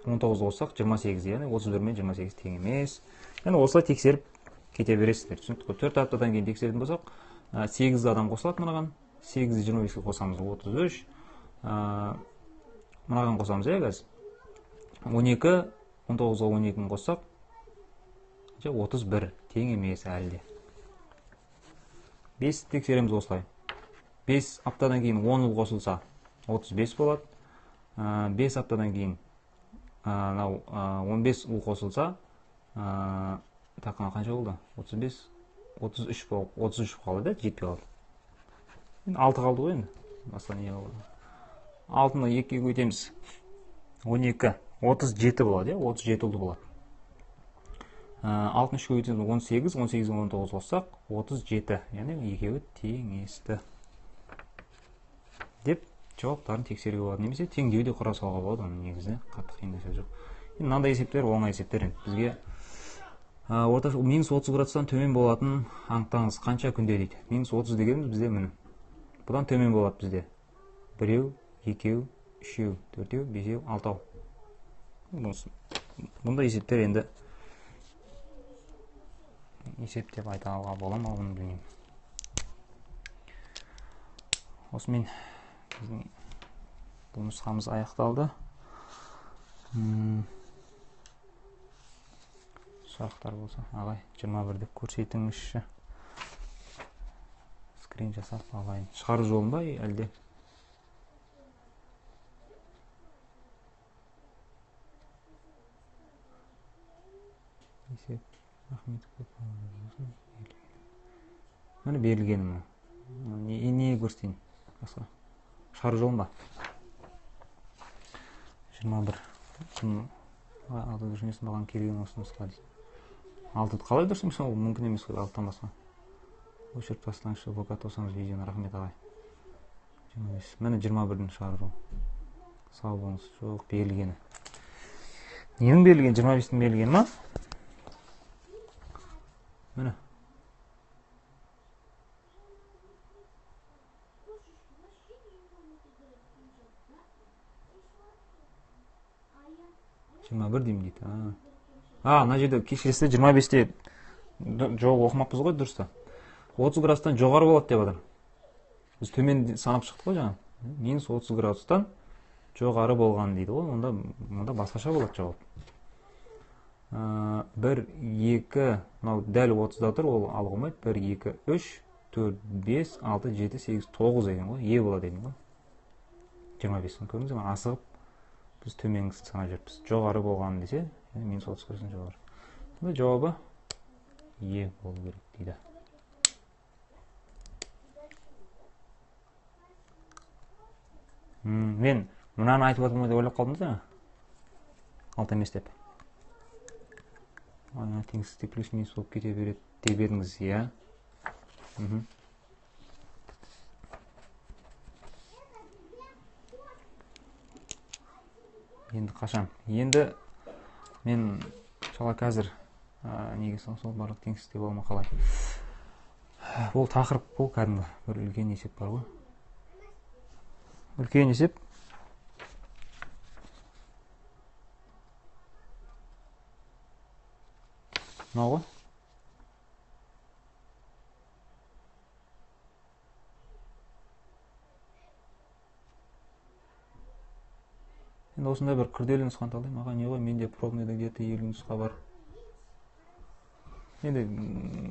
19 қоссақ 28, яғни 31 мен 28 тең емес. Яғни осылай тексеріп кете бересіздер. Түсінікті ғой? 4 аптадан кейін тексеретін болсақ, 8 адам қосылады мынаған. 8-ді 25-ке қосамыз, 33. Мынаған қосамыз, иә, қазір. 12, 19-ға 12-ні қоссақ, 31 тең емес әлі де. 5-ті тексереміз осылай. 5 аптадан кейін 10 ұл қосылса 35 болады. 5 аптадан кейін 15 ұл қосылса, так, қанша болды? 35, 33 болып, 33 қалады, жетпей қалады. Енді 6 қалды ғой енді. Басқа не қалды? 6-ны 2-ге көбейтеміз. 12, 37 болады, иә? 37 ұлды болады. 6-ны 3-ге көбейтеміз, 18, 18-ге 19 қоссақ, 37. Яғни екеуі теңесті. Деп жауаптарын тексеруге болады. Немесе теңдеу де құра салуға болады, оның негізі қатты қиын нәрсе жоқ. Енді мынандай есептер оңай есептер енді. Бізге орташа минус 30 градустан төмен болатын анықтаңыз қанша күнде дейді. Минус 30 дегеніміз бізде міне. Бұдан төмен болады бізде. 1, 2, 3, 4, 5, 6. Бұндай есептер енді есеп деп айта алуға бола ма, оны білмеймін. Осымен біздің бұл нұсқамыз аяқталды. Сұрақтар болса, ағай 21 деп көрсетіңізші. Скрин жасап алайын. Шығару жолын ба әлде? Есеп, рахмет көп. Міне берілгені мына. Не көрсетейін? Басқа. Шығару жолын ба? 21. Алты дұрыс емес, маған келген осы нұсқа дейді. 6 қалай дұрыс емес, ол мүмкін емес қой, 6-тан басқа. Өшіріп тастаңызшы, бока тосаңыз видеоны, рахмет ағай. 25. Міне 21-дің шығару жолы. Сау болыңыз. Жоқ, берілгені. Ненің берілгені? 25-тің берілгені ма? Міне. Жиырма бір деймін дейді. Мына жерде кешіресіздер, 25-те жауап оқымаппыз ғой, дұрыс та. 30 градустан жоғары болады деп жатыр. Біз төмен санап шықтық қой жаңа. Минус 30 градустан жоғары болған дейді ғой. Онда басқаша болады жауап. 1, 2, мынау дәл 30-да тұр, ол алуға болмайды. 1, 2, 3, 4, 5, 6, 7, 8, 9 деген ғой. Е болады деген ғой. 25-ін көрдіңіз бе? Асығып біз төменгісін санап жүріппіз. Жоғары болған десе, минус 30 градустан жоғары. Сонда жауабы Е болу керек дейді. Мен мынаны айтып отырмын деп ойлап қалдым да. 6 емес деп. Ана теңсіздік плюс минус болып кете береді деп едіңіз, иә? Енді қашан? Енді мен шала қазір неге сол барлық теңсіздік бола ма қалай? Бұл тақырып, бұл кәдімгі бір үлкен есеп бар ғой. Үлкен есеп. Мынау ғой. Енді осындай бір күрделі нұсқаны талдаймын. Аға, не ғой, менде пробныйда где-то 50 нұсқа бар. Енді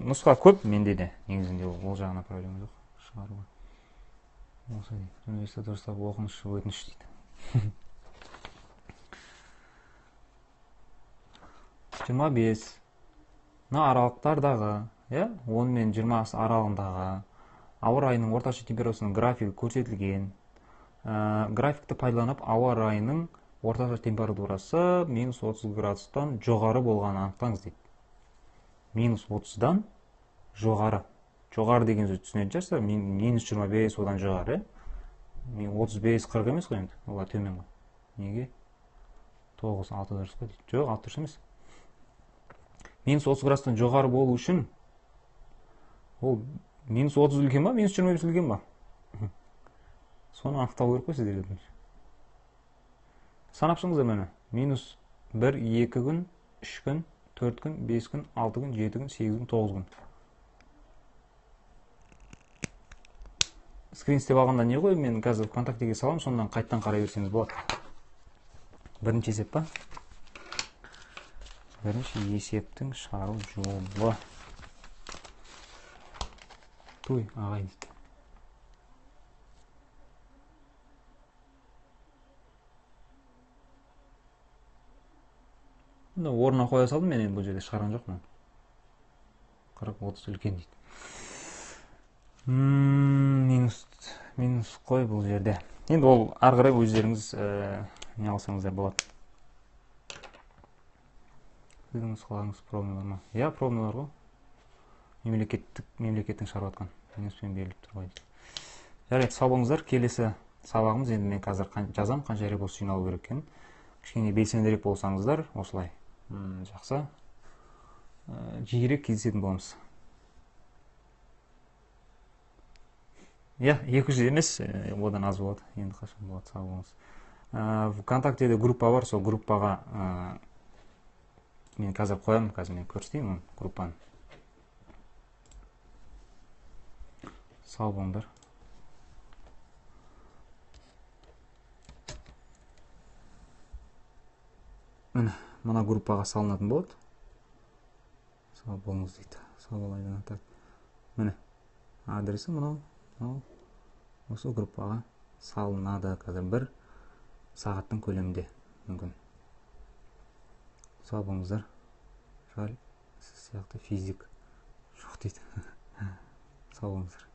нұсқа көп менде де. Негізінде ол жағына проблема жоқ. Шығаруға. Осы дейді. Университет дұрыстап оқыңызшы, өтініш дейді. 25. Мына аралықтардағы, иә, 10 мен 20 аралығындағы ауа райының орташа температурасының графигі көрсетілген. Графикті пайдаланып ауа райының орташа температурасы минус 30 градустан жоғары болғанын анықтаңыз дейді. Минус 30-дан жоғары. Жоғары деген сөз түсінетін шығарсыздар. Минус 25 одан жоғары. 35, 40 емес қой енді. Олар төмен ғой. Неге? 9, 6 дұрыс қой дейді. Жоқ, 6 дұрыс емес. Минус 30 градустан жоғары болу үшін ол минус 30 үлкен ба, минус 25 үлкен ба? Соны анықтау керек қой сіздерге. Санап шығыңыздар міне. Минус 1, 2 күн, 3 күн, 4 күн, 5 күн, 6 күн, 7 күн, 8 күн, 9 күн. Скрин істеп алғанда не ғой, мен қазір ВКонтактеге саламын, сондан қайттан қарай берсеңіз болады. Бірінші есеп па? Бірінші есептің шығару жолы. Туй, ағай дейді. Орнына қоя салдым мен, енді бұл жерде шығарған жоқпын. 40, 30 үлкен дейді. Минус қой бұл жерде. Енді ол ары қарай өздеріңіз не алсаңыздар болады. Сіздің нұсқаларыңыз пробныйлар ма? Иә, пробныйлар ғой. Мемлекеттің шығарып жатқан. Минуспен беріліп тұр ғой дейді. Жарайды, сау болыңыздар. Келесі сабағымыз, енді мен қазір жазамын қанша репост жиналу керек екенін. Кішкене белсендірек болсаңыздар, осылай. Жақсы. Жиірек кездесетін боламыз. Иә, 200 емес, одан аз болады. Енді қашан болады, сау болыңыз. ВКонтактеде группа бар, сол группаға мен қазір қоямын, қазір мен көрсетейін оны, группаны. Сау болыңдар. Міне, мына группаға салынатын болады. Сау болыңыз дейді. Сау бол Айдана. Так. Міне, адресі мынау, мынау. Осы группаға салынады қазір бір сағаттың көлемінде мүмкін. Сау болыңыздар. Жаль, сіз сияқты физик жоқ дейді. Сау болыңыздар.